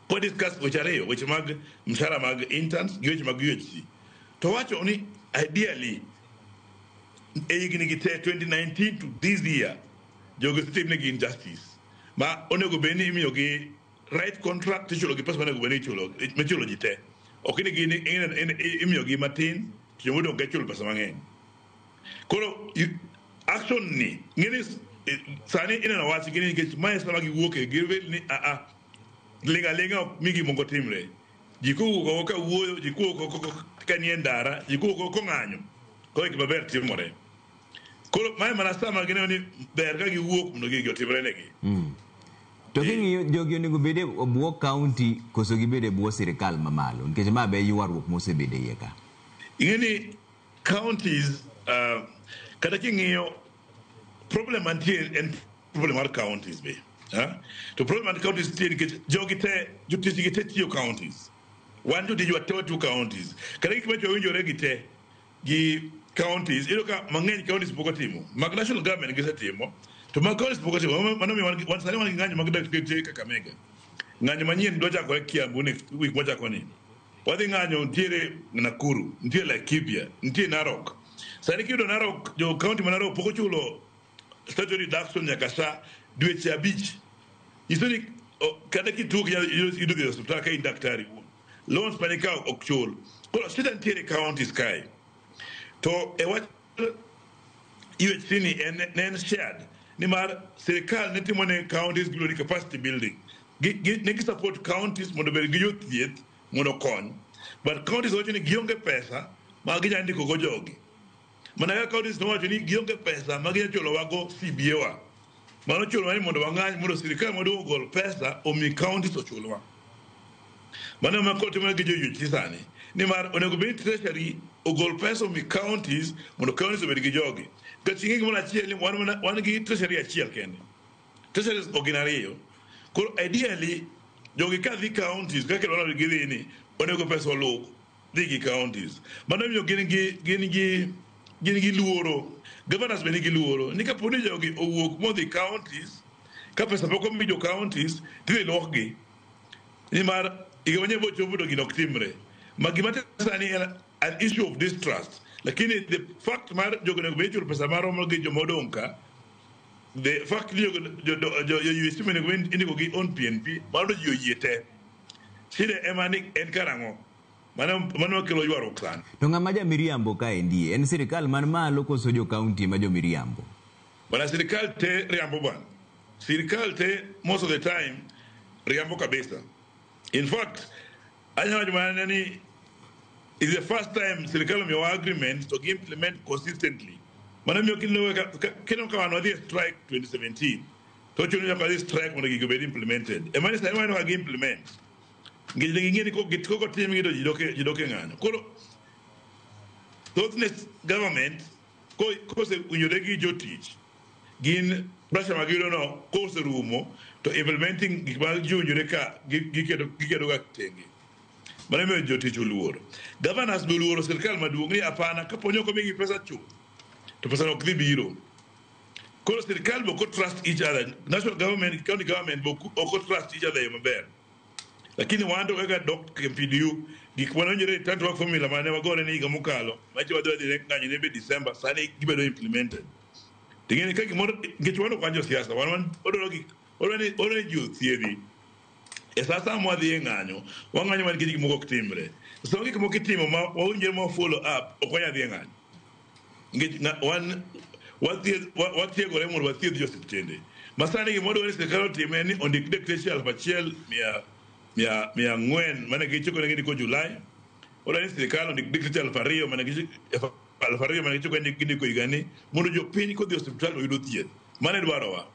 Kwa discuss weche ariyo, weche mag mshahara mag interns gi weche mag UHC. To wacho ni ideally e higni gi te 2019 to this year jogo osetimnegi injustice ma onego bed ni imiyogi right contract tichulo gi pesa monego bed ni ichulo ji te. Ok ni gin imiyogi matin to jomodong' ka ichulo pesa mang'eny. Koro action ni ng'eni sani ineno wach gi nikech mae sama giwuoke gibed ni ling' aling'a ok mi gimoko timre. Ji kowuok oko ka wuoyo, ji kowuok oko ka nie ndara, ji kowuok oko kong'anyo, koro gik maber timore. Koro mae mana sama gineno ni ber ka giwuok mondo gigi otimre negi. To king'iyo jogi onego bed e bwo county koso gibed e bwo sirikal mamalo nikech ma be ywaruok mosebede iye ka. Ing'e ni counties kata king'iyo problem mantie en problem mar counties be. To problem mar counties nitie nikech jogi te jotich gi te tiyo counties. Wan jotijwa te watiyo counties. Kata gik ma winjore gi te gi counties, iyudo ka mang'eny counties pok otimo. Mag national government gisetimo, to mag counties pok otimo. Mano miyo wan sani wan gi ng'anyo mag dakteche Kakamega. Ng'anyo manyien dwa chakore Kiambu next week mwachako ni. Wadhi ng'anyo nitiere Nakuru, nitiere Laikipia, nitie Narok. Sani kiyudo Narok, jo county ma Narok pok ochulo statutory deduction nyaka sa dweche 5. Nyiso ni kata kituo yudo dhi e osiptal ka in daktari wuon. Loans mane ikawo ok chul. Koro shida nitiere counties kae. To e wach UHC ni ne en shared nimar sirikal ne timo ne counties giluongo ni capacity building. Ne gi support counties mondo obed gi jothieth mondo okony, but counties wacho ni gionge pesa ma ginyalo ndiko go jogi. Mana kaka counties nowacho ni gionge pesa ma ginyalo chulowago CBA wa. Mano chulowa ni mondo wang'any mondo sirikal maduong' ogol pesa omi counties ochulwa. Mano ema koro timore gi jo UHC sani. Nimar onego bed ni treasury ogol pesa omi counties mondo counties obed gi jogi. Nikech ing'e gimoro achiel ni wan gi treasury achiel kende. Treasuries ok gin ariyo. Koro ideally jogi ka dhi counties kaka idwaro gidhi ni onego pesa oluw dhi gi counties. Mano miyo gin gi luoro. Governors be nigi luoro ni kapo ni jogi owuok modhi counties ka pesa pok omi jo counties tidhi luokgi. Nimar higa manyien bochopo to gino ok timre. Ma gima timre sani en an issue of distrust. Lakini the fact mar jogo onego bed ichulo pesa maromo gi joma odong' ka, the fact ni jo UHC onego bed indiko gi on PNP, mano to ji oyie te. Shida ema ni en karang'o? Mano makelo ywaruok sani. To ng'ama ja miriambo kaendi en sirikal man malo koso jo kaunti ma jo miriambo? Bwana, sirikal te riambo bwana. Sirikal te most of the time riambo kabisa. In fact, anyalo wacho mana ni it's the first time sirikal omiyowa agreement to gi implement consistently. Mano miyo kineno ka wan wadhi e strike 2017 to chuno nyaka wadhi strike mondo gigo obed implemented. Ema ni sani waneno ka gi implement. Nikech ne ging'e ni kotimgi to ji dok e ng'anyo. Koro thothne government kosewinjore gi jotich gin pressure ma giyudo no koserumo to implementing gik ma ji owinjore ka giketo ga tenge. Mano emomiyo jotich oluor. Governors be oluoro sirikal maduong' ni hapana kapo ni ok omigi pesa chuth to pesa no ok dhi biro. Koro sirikal be ok trust each other. National government, county government be ok trust each other e yo maber. Lakini wan to kaka dok KMPDU gik mane owinjore return to work formula mane wagore ni higa mokalo macho wadhi ng'anyo ne be December sani gibedo implemented. Ting'e ni ka gimoro nikech wan ok wan josiasa wan wadwaro gik wadwaro ni ji othiedhi. E sa asaya mwadhi e ng'anyo wang'anyo mana nikech gik moko ok timre. Sama gik moko itimo ma wawinjore ma follow up ok wanyal dhi e ng'anyo. Nikech wan watiegore mondo wathiedh jo osiptende. Ma sani gima wadwaro ni sirikal otim en ni ondik dakteche 1400 mane gichiko ne gindiko Julai. Wadwaro ni sirikal ondik dakteche 2000 mane gichiko ni gindiko higani mondo jopiny kodhi e osiptal oyudo thieth. Mano e dwarowa.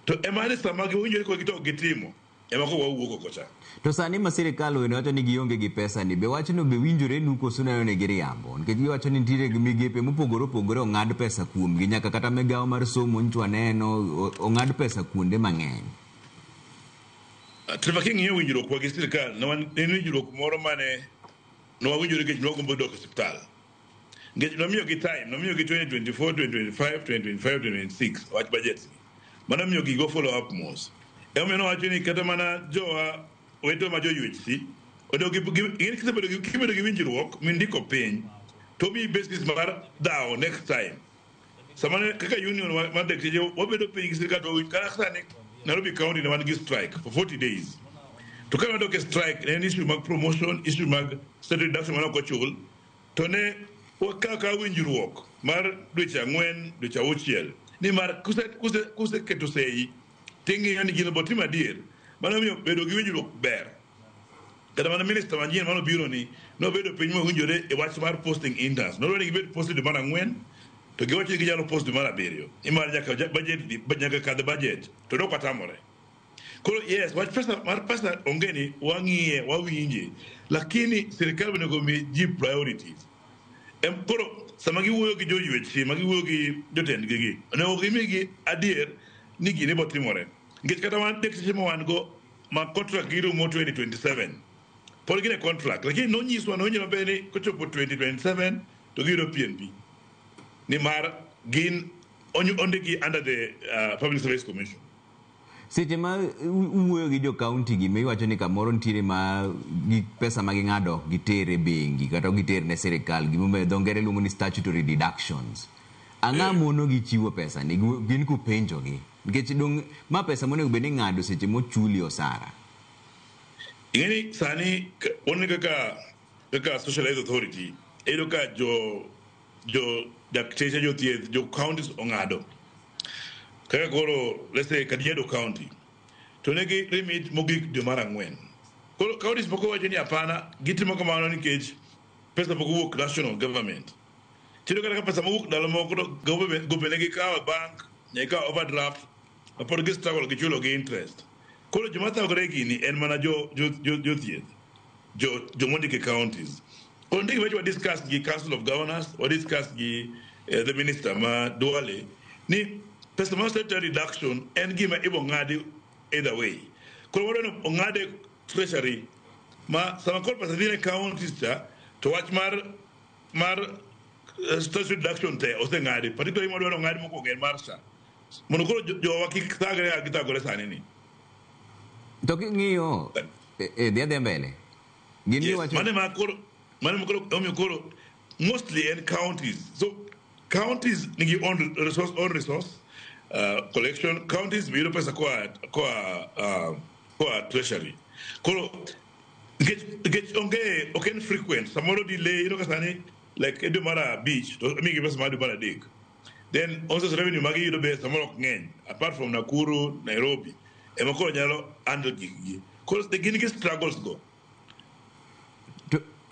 To ema ni sama giwinjore kodgi to ok gitimo ema koro wawuok oko cha. To sani ma sirikal wene wacho ni gionge gi pesa ni be wachno be winjore nu koso neno ni giriambo? Nikech giwacho ni nitiere gi migepe mopogore opogore ong'ad pesa kuomgi nyaka kata migawo mar somo nyocha waneno ong'ad pesa kuonde mang'eny. Trevor, king'iyo winjruok wa gi sirikal ne wan en winjruok moro mane ne wawinjore nikech ne wagombo dok e osiptal. Nikech nomiyogi time, nomiyogi 2024, 2025, 2025, 2026 wach budget ni. Mano miyo gigo follow up mos. Emomiyo nowacho ni kata mana jowa wetewa ma jo UHC onego kibedo gi winjruok mindiko piny to miyi basis mar dhawo next time. Sama ne kaka union mar dakteche wabedo piny gi sirikal to kata sani Nairobi County ne wan gi strike for 40 days. To ka wadok e strike ne en issue mag promotion, issue mag salary reduction mane ok ochul to ne wakawo akawa winjruok mar dweche 4 dweche 6 nimar kuseketo sei ting'iyo ni gino botim adier. Mano omiyo bedo gi winjruok ber. Kata mana minister manyien manobiro ni nobedo piny mowinjore e wach mar posting interns. Nodwaro ni gibed posted dwe mar 4 to giwacho ni ginyalo post dwe mar 7. Nimar nyaka budget dhi nyaka kadh budget to ne ok watamore. Koro yes, wach pesa mar pesa onge ni wang'iye wawinje lakini sirikal onego mi ji priorities. Koro sama giwuoyo gi jo UHC ma giwuoyo gi jotendgi gi onego gimigi adier ni gini bo timore. Nikech kata wan dakteche ma wan go ma contract gi rumo 2027 pod gin e contract lakini nonyiswa nowinjo maber ni kochopo 2027 to giyudo PNP nimar gin ondikgi under the Public Service Commission. Seche ma uwuoyo gi jo kaunti gi miwacho ni kamoro nitiere ma gi pesa ma ging'ado ok giter e bengi kata ok giter ne sirikal gimomiyo dho ngere luongo ni statutory deductions. Ang'o mono gi chiwo pesa ni gin kupenjogi nikech dong ma pesa monego bed ni ing'ado seche mochuli osara. Ing'eni sani wan kaka Social Health Authority iyudo ka jo dakteche, jothieth, jo counties ong'ado. Kaka koro, let's say Kajiado County, to negi remit mogik dwe mar 4. Koro counties moko wacho ni hapana, gitimo kamano nikech pesa pok owuok national government. Tiyudo kata ka pesa mowuok ndalo moko to government gope ne gikawo e bank, ne gikawo overdraft, ma pod gi struggle gi chulo gi interest. Koro joma thagore gini en mana jothieth, jomondik e counties. Koro nitie gima wa discuss gi Council of Governors, wa discuss gi the minister ma Duale, ni pesa mar statutory deduction en gima ibo ng'adi either way. Koro wadwa ni ong'ade treasury ma sama koro pesa dhi ne counties cha, to wach mar statutory deduction te oseng'adi, particularly madwa ni ong'adi mokwongo en mar SHA. Mondo koro jowa kik thagre kaka githagore sani ni. To king'iyo dhi adhiya mbele. Gin Yes, miwacho mane ma koro omiyo koro mostly en counties. So counties nigi own resource collection. Counties be yudo pesa koa treasury. Koro nikech onge, ok en frequent, samoro delay. Iyudo ka sani like e dwe mar 5 to imigi pesa mar dwe mar 3. Then also revenue magi yudo be samoro ok ng'eny, apart from Nakuru, Nairobi ema koro nyalo handle gikgi. Koro gin gi struggles go.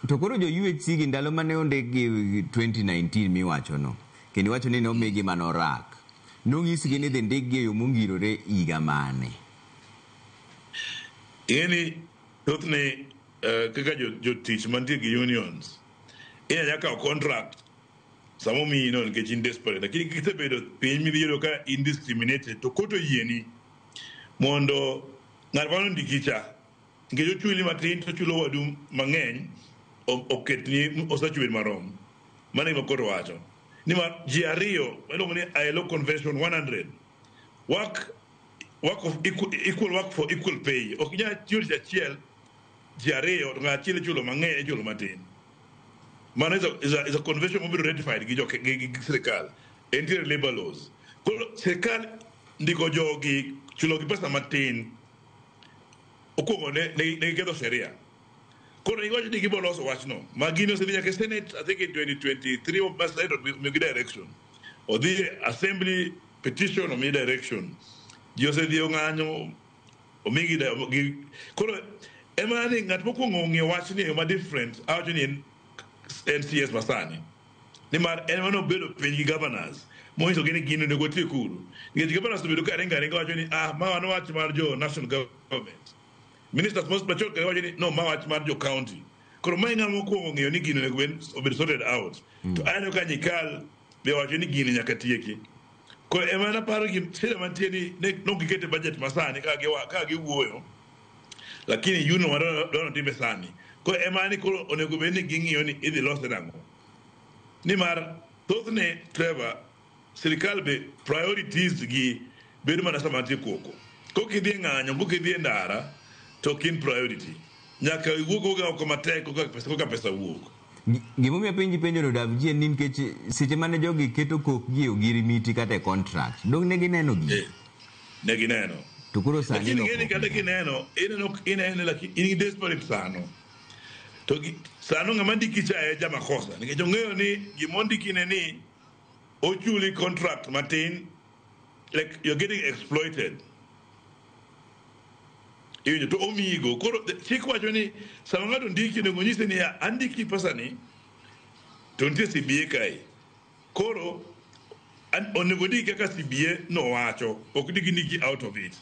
To koro jo UHC gi ndalo mane ondikgi 2019 miwachono, kendo iwacho ni nomigi mana orak. Nonyisgi ni dhi ndikgi e yo mongirore higa mane? Ing'eni thothne kaka jotich mantie gi unions inyalo kawo contract sama omiyi no nikech in desperate, lakini kisebedo piny midhi yudo ka in discriminated to court oyieni mondo ng'at manondiki cha, nikech ochuli matin to ochulo wadu mang'eny, oketni osachu bed marom. Mano e gima court wacho nimar ji ariyo iluongo ni ILO Convention 100, work of equal work for equal pay. Ok inyal tiyo tich achiel ji ariyo to ng'at achiel ichulo mang'eny, ichulo matin. Mano is a convention mobedo ratified gi sirikal. Entiere labor laws. Koro sirikal ndiko jogi, chulo gi pesa matin, okwongo ne giketho sheria. Koro giwacho ni gibo loso wachno ma gini osedhi nyaka e Senate, I think in 2023, ma Senate omiyogi direction. Odhi e assembly, petition omi direction. Ji osedhi ong'anyo, omigi koro ema ni ng'at mokwongo ong'iyo wachni e yo ma different, awacho ni en NCS masani, nimar en ema nobedo piny gi governors monyisogi ni gini onego watiek uru, nikech governors obedo ka ringo aringa wacho ni, "Ah, ma wan wach mar jo national government." Ministers machon kare wacho ni, "No, ma wach mar jo county." Koro mae ng'ama mokwongo ng'eyo ni gini onego obed sorted out. To aneno ka Nyikal be owacho ni gini nyaka tieki. Koro ema naparo gi shida mantie ni ne nok gikete budget masani kaka giwuoyo, lakini union wadwa notime sani. Koro ema ni koro onego bed ni ging'iyo ni idhi lose nang'o, nimar thothne, Trevor, sirikal be priorities gi bedo mana sama nitie koko. Kok idhi e ng'anyo, kok idhi e ndara, to ok in priority. Nyaka iwuog wuoga oko matek koka pesa wuok. Gimomiyo apenji penjono, Davji, en ni nikech seche mane jogi keto kokgi e ogirimiti kata e contract, dong ne gineno gigi? Ne gineno. To koro sani Lakini lokruok ing'eni kata kineno, ineno inene, lakini in gi desperate sano. To sano ng'ama ndiki cha e jamakosa, nikech ong'eyo ni gimondikine ni ochuli contract matin, like you're getting exploited. Iwinjo? To omiyigo. Koro chik wacho ni sama ng'ato ndiki, onego nyise niya, "Andiki pesani to nitie CBA kae." Koro onego ndiki kaka CBA nowacho, ok ndiki ndiki out of it.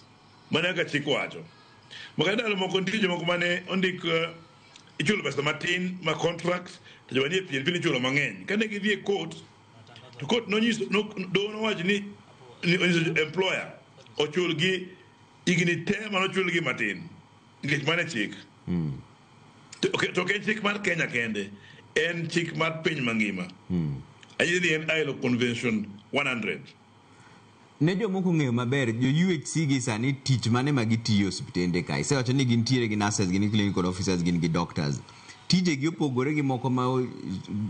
Mana kaka chik wacho. Maka ndalo moko nitie jomoko mane ondik, ichulo pesa matin ma contract, to joma nie PNP nichulo mang'eny. Kane gidhi e court, to court nonyiso doho nowacho ni onyiso employer ochul gi higni te manochul gi matin, nikech mano e chik. To ok en chik mar Kenya kende, en chik mar piny mangima. Anyisi ni en ILO Convention 100. Ne jomoko ong'eyo maber, jo UHC gi sani tich mane ma gitiyo e osiptende ka? Isewacho ni gintiere gi nurses, gin gi clinical officers, gin gi doctors. Tijegi opogore gi moko ma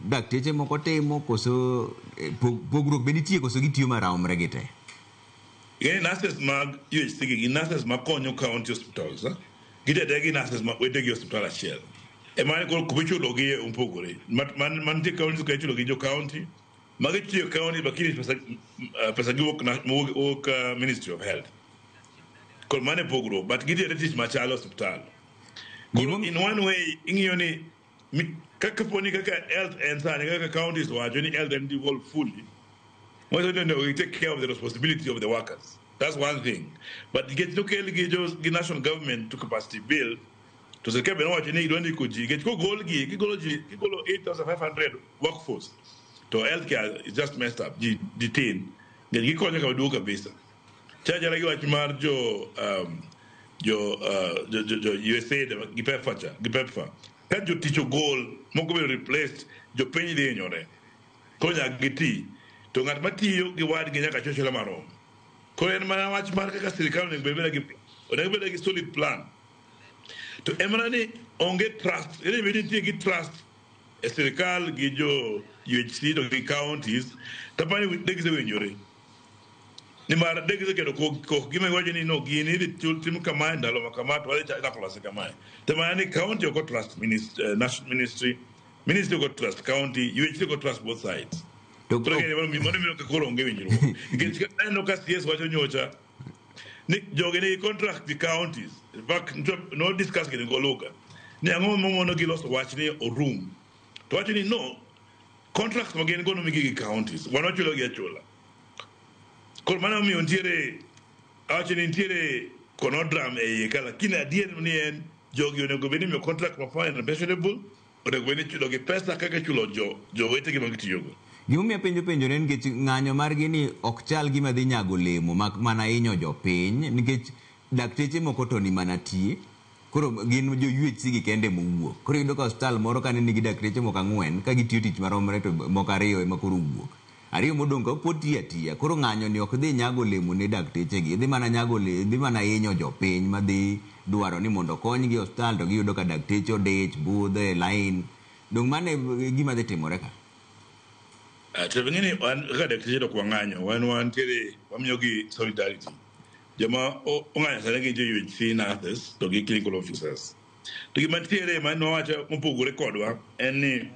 dakteche moko timo, koso pogruok be nitie, koso gitiyo maromre gi te? Ing'e nurses mag UHC gi gin nurses makonyo county hospitals. Eh? Gitede gi nurses ma wetegi e osiptal achiel. Ema koro kuma ichulo gi opogore. Mantie county ka ichulo gi jo county, Magi tiyo county lakini pesa gi wuok Ministry of Health. Koro mano e pogruok, but gitiyo tich machalo osiptal. Koro in one way ing'iyo ni kaka poni kaka health en sani kaka counties wacho ni health en devolved fully. Wacho ni we take care of the responsibility of the workers. That's one thing. But nikech nokel gi jo gi national government to capacity build, to sirkal be nowacho ni idwa ndiko ji nikech kogol gi kigolo ji kigolo 8500 workforce to healthcare is just messed up, ji tin nikech gikonyo kama duong' kabisa. Chachara gi wach mar jo USAID gi PEPFAR cha gi PEPFAR ka jotich ogol moko bedo replaced, jopiny dhi hinyore. Koro nyaka giti to ng'at matiyo gi wadgi nyaka chul marom. Koro en mana wach mar kaka sirikal onego bed gi solid plan. To en mana ni onge trust, ere bed nitie gi trust e sirikal gi jo UHC to gi counties, to apani de gisewinjore. Nimar de giseketo kok gima giwacho ni no gini idhi tim kamae ndalo ma kama to wadhi chako lose kamae. To mana ni county ok trust national ministry, ministry ok trust county, UHC ok trust both sides. Koro mano miyo koro onge winjruok. Nikech aneno ka CS wacho nyocha ni jogi nigi contract gi counties. In fact, no discuss gi Goluga. Ni ang'o momono gi loso wach ni orum. To wacho ni no, contracts ma gin go nomigi gi counties. Wan wachulo gi achula. Koro mano omiyo nitiere awacho ni nitiere conundrum e iye ka, lakini adier ni en jogi onego bed ni imiyo contract ma fine and pensionable, onego bed ni ichulo gi pesa kaka ichulo jowetegi ma gitiyogo. Gimomiyo apenjo penjo ne nikech ng'anyo margi ni ok chal gima dhi nyago olemo mak mana hinyo jopiny nikech dakteche moko to ni mana tie. Koro gin jo UHC gi kende mowuok. Koro iyudo ka osiptal moro kane nigi dakteche moko 4 ka gitiyo tich maromre to moko 2 ema koro owuok. 2 modong' ka pod tiyo atiya. Koro ng'anyo ni ok dhi nyago olemo ne dakteche gi. Dhi mana nyago dhi mana hinyo jopiny madhi dwaro ni mondo okonygi e osiptal to giyudo ka dakteche odich, budho e line. Dong' mano e gima dhi timore ka. To ng'eni wan kaka dakteche to ok wang'anyo, wan wantiere wamiyogi solidarity. Joma ong'anyo sani gin jo UHC nurses to gi clinical officers. To gima nitiere ma nwawacho mopogore kodwa en ni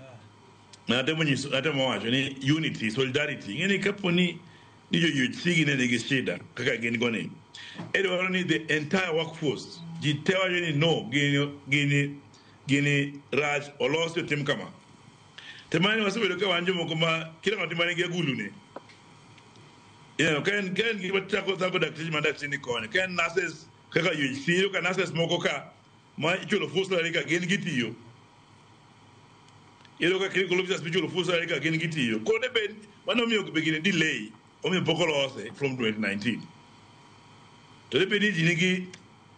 natemo wacho ni unity, solidarity. Ing'eni kapo ni jo UHC gi ne nigi shida kaka gin go ni, idwaro ni the entire workforce ji te wacho ni no, gini rach olosi otim kama. To mano wasebedo ka wan jomoko ma kila ng'ato ma nigi agulu ne. Ineno ka en gima chako thago dakteche ma dakteche ni koni. Ka en nurses kaka UHC, iyudo ka nurses moko ka ma ichulo full salary ka gin gitiyo. Iyudo ka clinical officers michulo full salary ka gin gitiyo. Koro ne bed mano omiyo be gini delay, omiyo pok olose from 2019. To ne bed ni ji nigi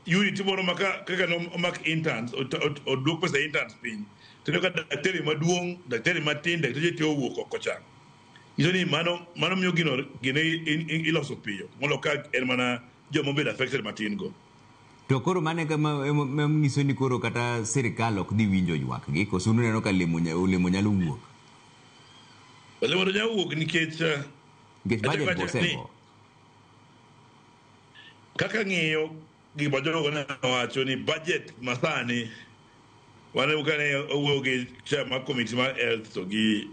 unit moro ma kaka nomak interns, oduok pesa interns piny. To iyudo ka daktari maduong', daktari matin, dakteche te owuok oko cha. Nyiso ni mano miyo gino iloso piyo molo ka en mana joma obedo affected matin go. To koro mano ema nyiso ni koro kata sirikal ok dhi winjo ywak gi, koso uneno ka olemo nyalo wuok? Olemo to nyalo wuok nikech budget osego. Kaka ng'iyo gima jogo ne owacho ni budget masani waneno ka ne owuoyo gi chair mar committee mar health to gi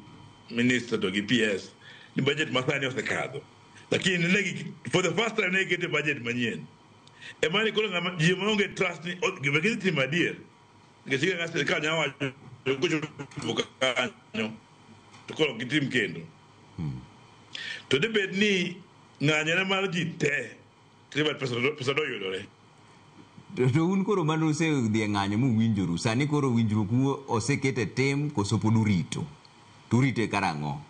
minister to gi PS ni budget masani osekadho. Lakini for the first time ne giketo budget manyien. Ema ni koro ng'ama ji maonge trust ni gima gidhi timo adier. Nikech kaka sirikal nyalo wacho kochopo kanyo to koro gitim kendo. To dibed ni ng'anyo mar ji te pesa doyudore. To un koro mano usedhi e ng'anyo muwinjoru, sani koro winjruok u oseket e tim koso pod urito? To urite karang'o?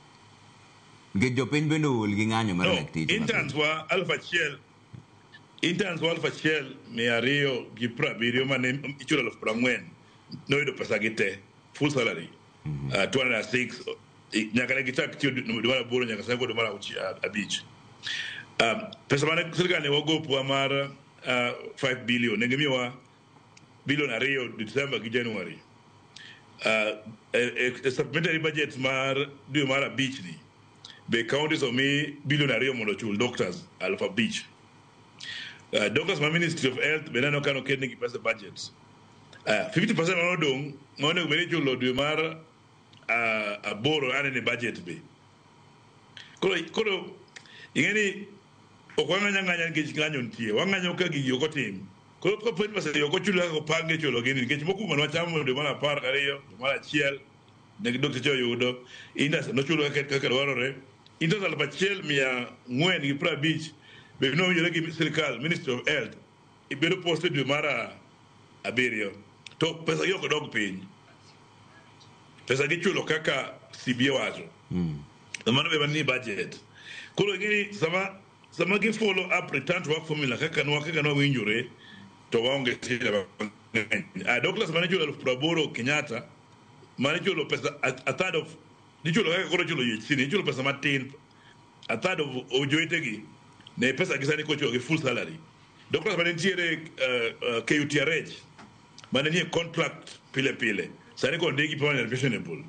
Nikech jopiny bende ool gi ng'anyo mar lakteche. Interns wa 1,000 interns wa 1,270 mane ichulo 40,000 noyudo pesa gi te, full salary. 206 nyaka ne gichak tiyo dwe mar 8 nyaka sani dwe mar 5. Pesa mane sirikal ne wagopwa mar 5 billion ne gimiyowa bilion 2 December gi January. Supplementary budget mar dwe mar 5 ni be counties omi bilion 2 mondo ochul doctors 5,000. Doctors ma Ministry of Health be neno ka noket negi pesa budget. 50% mane odong' ma onego bed ni ichulo dwe mar 8 anene budget be. Koro ing'e ni ok wang'anyo ang'anya nikech ng'anyo nitie, wang'anyo ka gigi ok otim. Koro kapo ni pesa ok ochul kaka opange chulo gini, nikech mokwongo ne wachamo dwe mar 12, dwe mar 1, ne dakteche oyudo, interest nochulo kaka dwarore. Interest 1450 be nowinjore gi sirikal, Ministry of Health, ibedo posted dwe mar 7, to pesa gi ok dog piny. Pesa gichulo kaka CBA wacho. Mano be manie budget. Koro ing'e ni sama gi follow up return to work formula kaka nwawinjore, to waonge shida mang'eny. Douglas mane chulo 80,000 Kenyatta, mane chulo pesa a third of, nichulo kaka koro chulo UHC, nichulo pesa matin, a third of ojowetegi, ne pesa gi sani kochulo gi full salary. Douglas mane nitiere KUTRH, mane nie contract pile pile, sani koro ndiki permanent pensionable.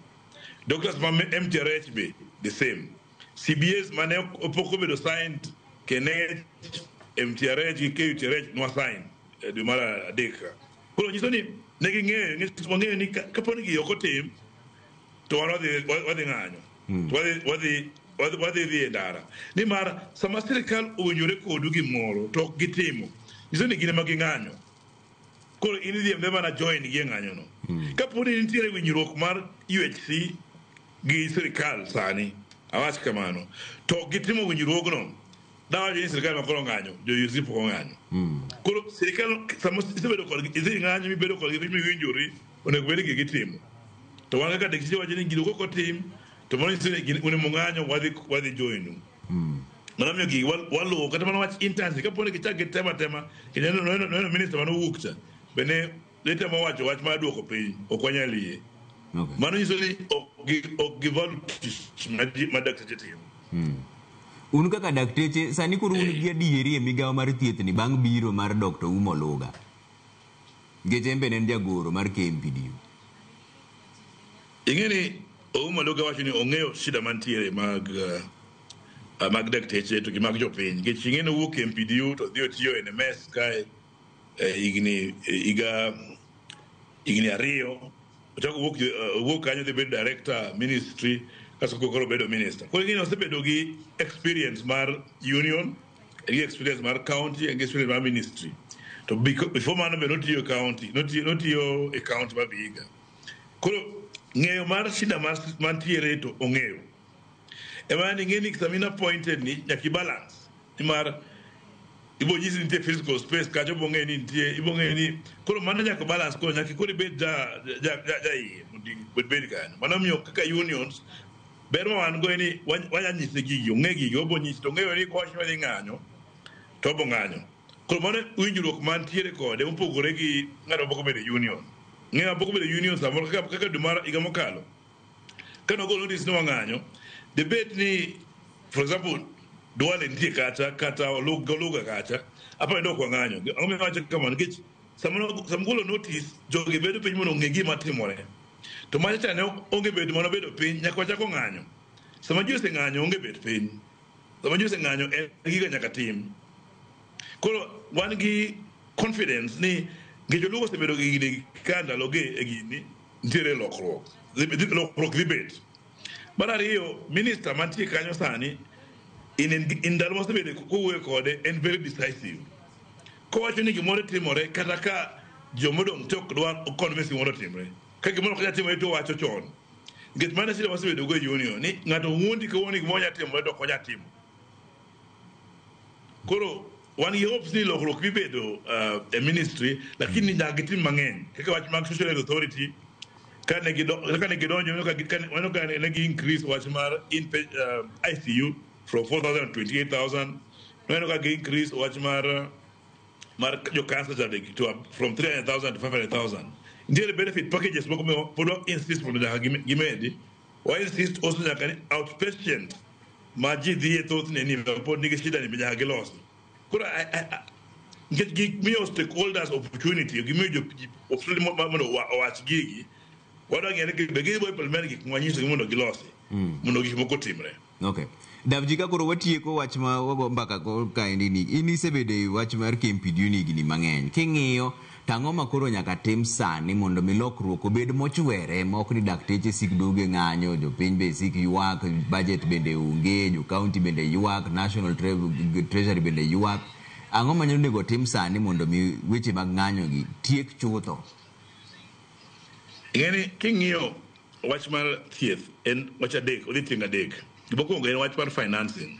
Doctors ma MTRH be the same. CBAs mane pok obedo signed, KNH, MTRH gi KUTRH nwa sign dwe mar 3. Koro nyiso ni ne ging'eyo, wang'eyo ni kapo ni gigi ok otim, to wan wadhi ng'anyo. To wadhi dhi e ndara. Nimar sama sirikal owinjore kodu gimoro to ok gitimo, nyiso ni gin ema ging'anyo. Koro in idhi embe mana join gi e ng'anyo no. Kapo ni nitiere winjruok mar UHC gi sirikal sani, awach kamano, to ok gitimo winjruogno, dawacho ni sirikal ma koro ng'anyo, jo UHC pok ong'anyo. Koro sirikal sama isebedo kodgi, idhi ng'anyo mibedo kodgi miwinjori, onego bed ni gitimo. To wan kaka dakteche wacho ni gino kok otim, to mano nyiso ni un ema ung'anyo, wadhi joinu. Mano miyo gigi waluwo kata mana wach interns, kapo ni gichak gitemo atema, kendo neno minister mane owuok cha, bende ne temo wacho wach mar duoko piny, ok wanyal yie. Mano nyiso ni ok gi value tich ma dakteche timo. Un kaka dakteche, sani koro un gi adieri e migawo mar thieth ni bang' biro mar Dr. Ouma Oluga. Nikech en be ne en jagoro mar KMPDU. Ing'e ni Ouma Oluga wacho ni ong'eyo shida mantiere mag dakteche to gi mag jopiny. Nikech ing'e ni owuok KMPDU to odhi otiyo NMS kae higni 2. Ochako owuok kanyo dhi bedo director ministry, kasto koro obedo minister. Koro ing'e ni osebedo gi experience mar union, gi experience mar county, gi experience mar ministry. To before mano be notiyo e county, notiyo e county mar Vihiga. Koro ng'eyo mar shida mantiere to ong'eyo. Ema ni ng'e ni sama in appointed ni nyaka i balance. Nimar ibo nyisi ni nitie physical space kacha, ibo ng'eyo ni nitie, ibo ng'eyo ni koro mano nyaka balance, koro nyaka koro ibed ja iye mondo ibed kanyo. Mano miyo kaka unions ber ma wan go en ni wanya nyise gigi, ong'e gigi, obo nyisi, to ong'eyo ni kowacho ni wadhi ng'anyo, to obo ng'anyo. Koro mano winjruok mantiere kode mopogore gi ng'ato mapok obedo e union. Ng'eyo mapok obedo e union samoro kaka dwe mar higa mokalo, kane ogol notice ni wang'anyo, debet ni for example Duale nitie kacha, kata Oluga kacha, aparo ni ok wang'anyo. Ang'o miyo awacho kamano? Nikech sama golo notice, jogi bedo piny mondo ong'e gima timore. To macha cha ne onge bedo mano bedo piny, nyaka wachako ng'anyo. Sama ji oseng'anyo, onge bet piny. Sama ji oseng'anyo, en giga nyaka tim. Koro wan gi confidence ni nikech Oluga osebedo gi gini ka ndalogi e gini, nitiere lokruok. Lokruok dhi bet. Mar ariyo, minister mantie kanyo sani, in ndalo mosebedo kowuoyo kode, en very decisive. Kowacho ni gimoro timore, kata ka jomodong' te ok dwar convince gimoro timre. Ka gimoro ok nyal timore to owacho chon. Nikech mano e shida wasebedo go e union, ni ng'ato wuondi kawuono ni gimoro nyalo timore to ok onyal timo. Koro wan gi hopes ni lokruok dhi bedo e ministry, lakini nyaka gitim mang'eny. Kaka wach mag social health authority, kane gidonjo, waneno ka ne gi increase wach mar ICU from 4,000 to 28,000. Waneno ka gi increase wach mar jo cancer cha to from 300,000 to 500,000. Nitiere benefit packages moko ma pod wa insist mondo nyaka gimedi. Wa insist also nyaka ni outpatient ma ji dhiye thothne ni pod nigi shida ni be nyaka gilosi. Koro nikech gimiyo stakeholders opportunity, gimiyo ji opportunity mondo owach gigi, wadwa ng'eyo ni be gidhi implement gik mwanyisogi mondo gilosi, mondo gik moko otimre. Okay. Davji, ka koro watieko wach ma wago mbaka ko kaendi ni, in isebedo e wach mar KMPDU ni higni mang'eny. King'iyo To ang'o ma koro nyaka tim sani mondo mi lokruok obed mochwere ma ok ni dakteche sik duoge ng'anyo, jopiny be sik ywak, budget bende onge, jo county bende ywak, national treasury bende ywak. Ang'o ma onego tim sani mondo mi weche mag ng'anyo gi tiek chutho? Ing'eni king'iyo wach mar thieth en wach adek, odhi tieng' adek. Gimokwongo en wach mar financing.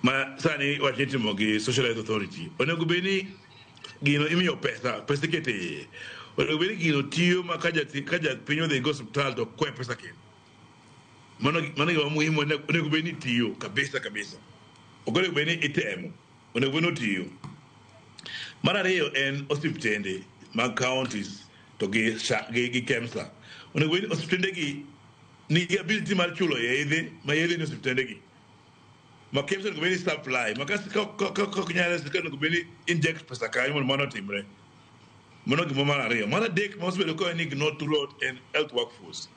Ma sani wach itimo gi Social Health Authority. Onego bed ni gino imiyo pesa, pesa ikete iye. Onego bed ni gino tiyo ma ka japiny odhi go osiptal to kwe pesa kendo. Mano gima muhimu onego bed ni tiyo kabisa kabisa. Ok onego bed ni itemo, onego bed ni otiyo. Mar ariyo en osiptende mag counties to gi KEMSA. Onego bed ni osiptende gi nigi ability mar chulo yedhe ma yedhe ni osiptende gi. Ma KEMSA onego bed ni supply, ma ka ok nyalre sirkal onego bed ni inject pesa kanyo mondo mano otimre. Mano gima mar ariyo. Mar adek ma osebedo ka en ignore throughout en health workforce.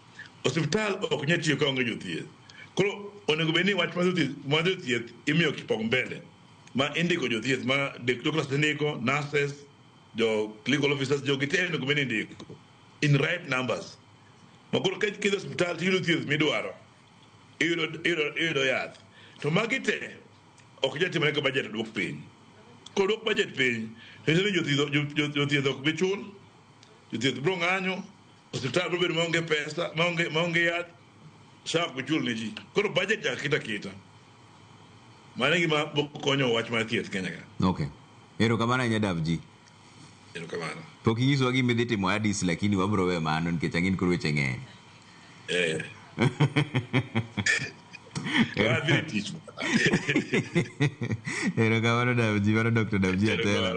Osiptal ok nyal tiyo ka onge jothieth. Koro onego bed ni wach mar jothieth imiyo kipaumbele ma indiko jothieth ma doctors indiko, nurses, jo clinical officers, jogi te onego bed ni indiko in right numbers. Ma koro ka idhi osiptal tiyudo thieth midwaro, iyudo yath. To magi te ok nyal timore ka budget oduok piny. Koduok budget piny, to nyiso ni jothieth ok bi chul, jothieth biro ng'anyo, osiptal biro bedo maonge pesa, maonge yath, SHA ok bi chul ne ji. Koro budget nyaka ket aketa. Mano e gima konyo wach mar thieth Kenya ka. Okay. Erokamano ahinya Davji. Erokamano. Pok inyisowa gima idhi timo Addis lakini wabiro weyo mano nikech ang'e ni koro weche ng'eny. Eh. Wadhi tich. Erokamano Davji, mano Dr. Davji Atera.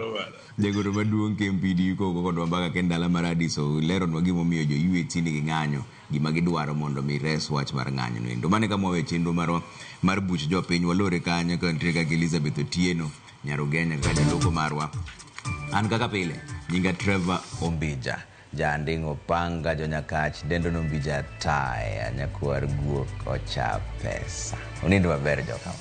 Jagoro maduong' KMPDU kogo kodwa mbaka kendo dala mar Addis oleronwa gimomiyo jo UHC nigi ng'anyo, gima gidwaro mondo mi res wach mar ng'anyo no endo. Mano e kama wawe chenro marwa mar buch jopiny, walore kanyo ka nitie kaka Elizabeth Otieno, Nyarugenya kaka jaloko marwa. An kaka pile, nyinga Trevor Ombija, janding' opanga jonyakach, dendo nombija taya, nyakwar guok ocha pesa. Unind maber jokawa.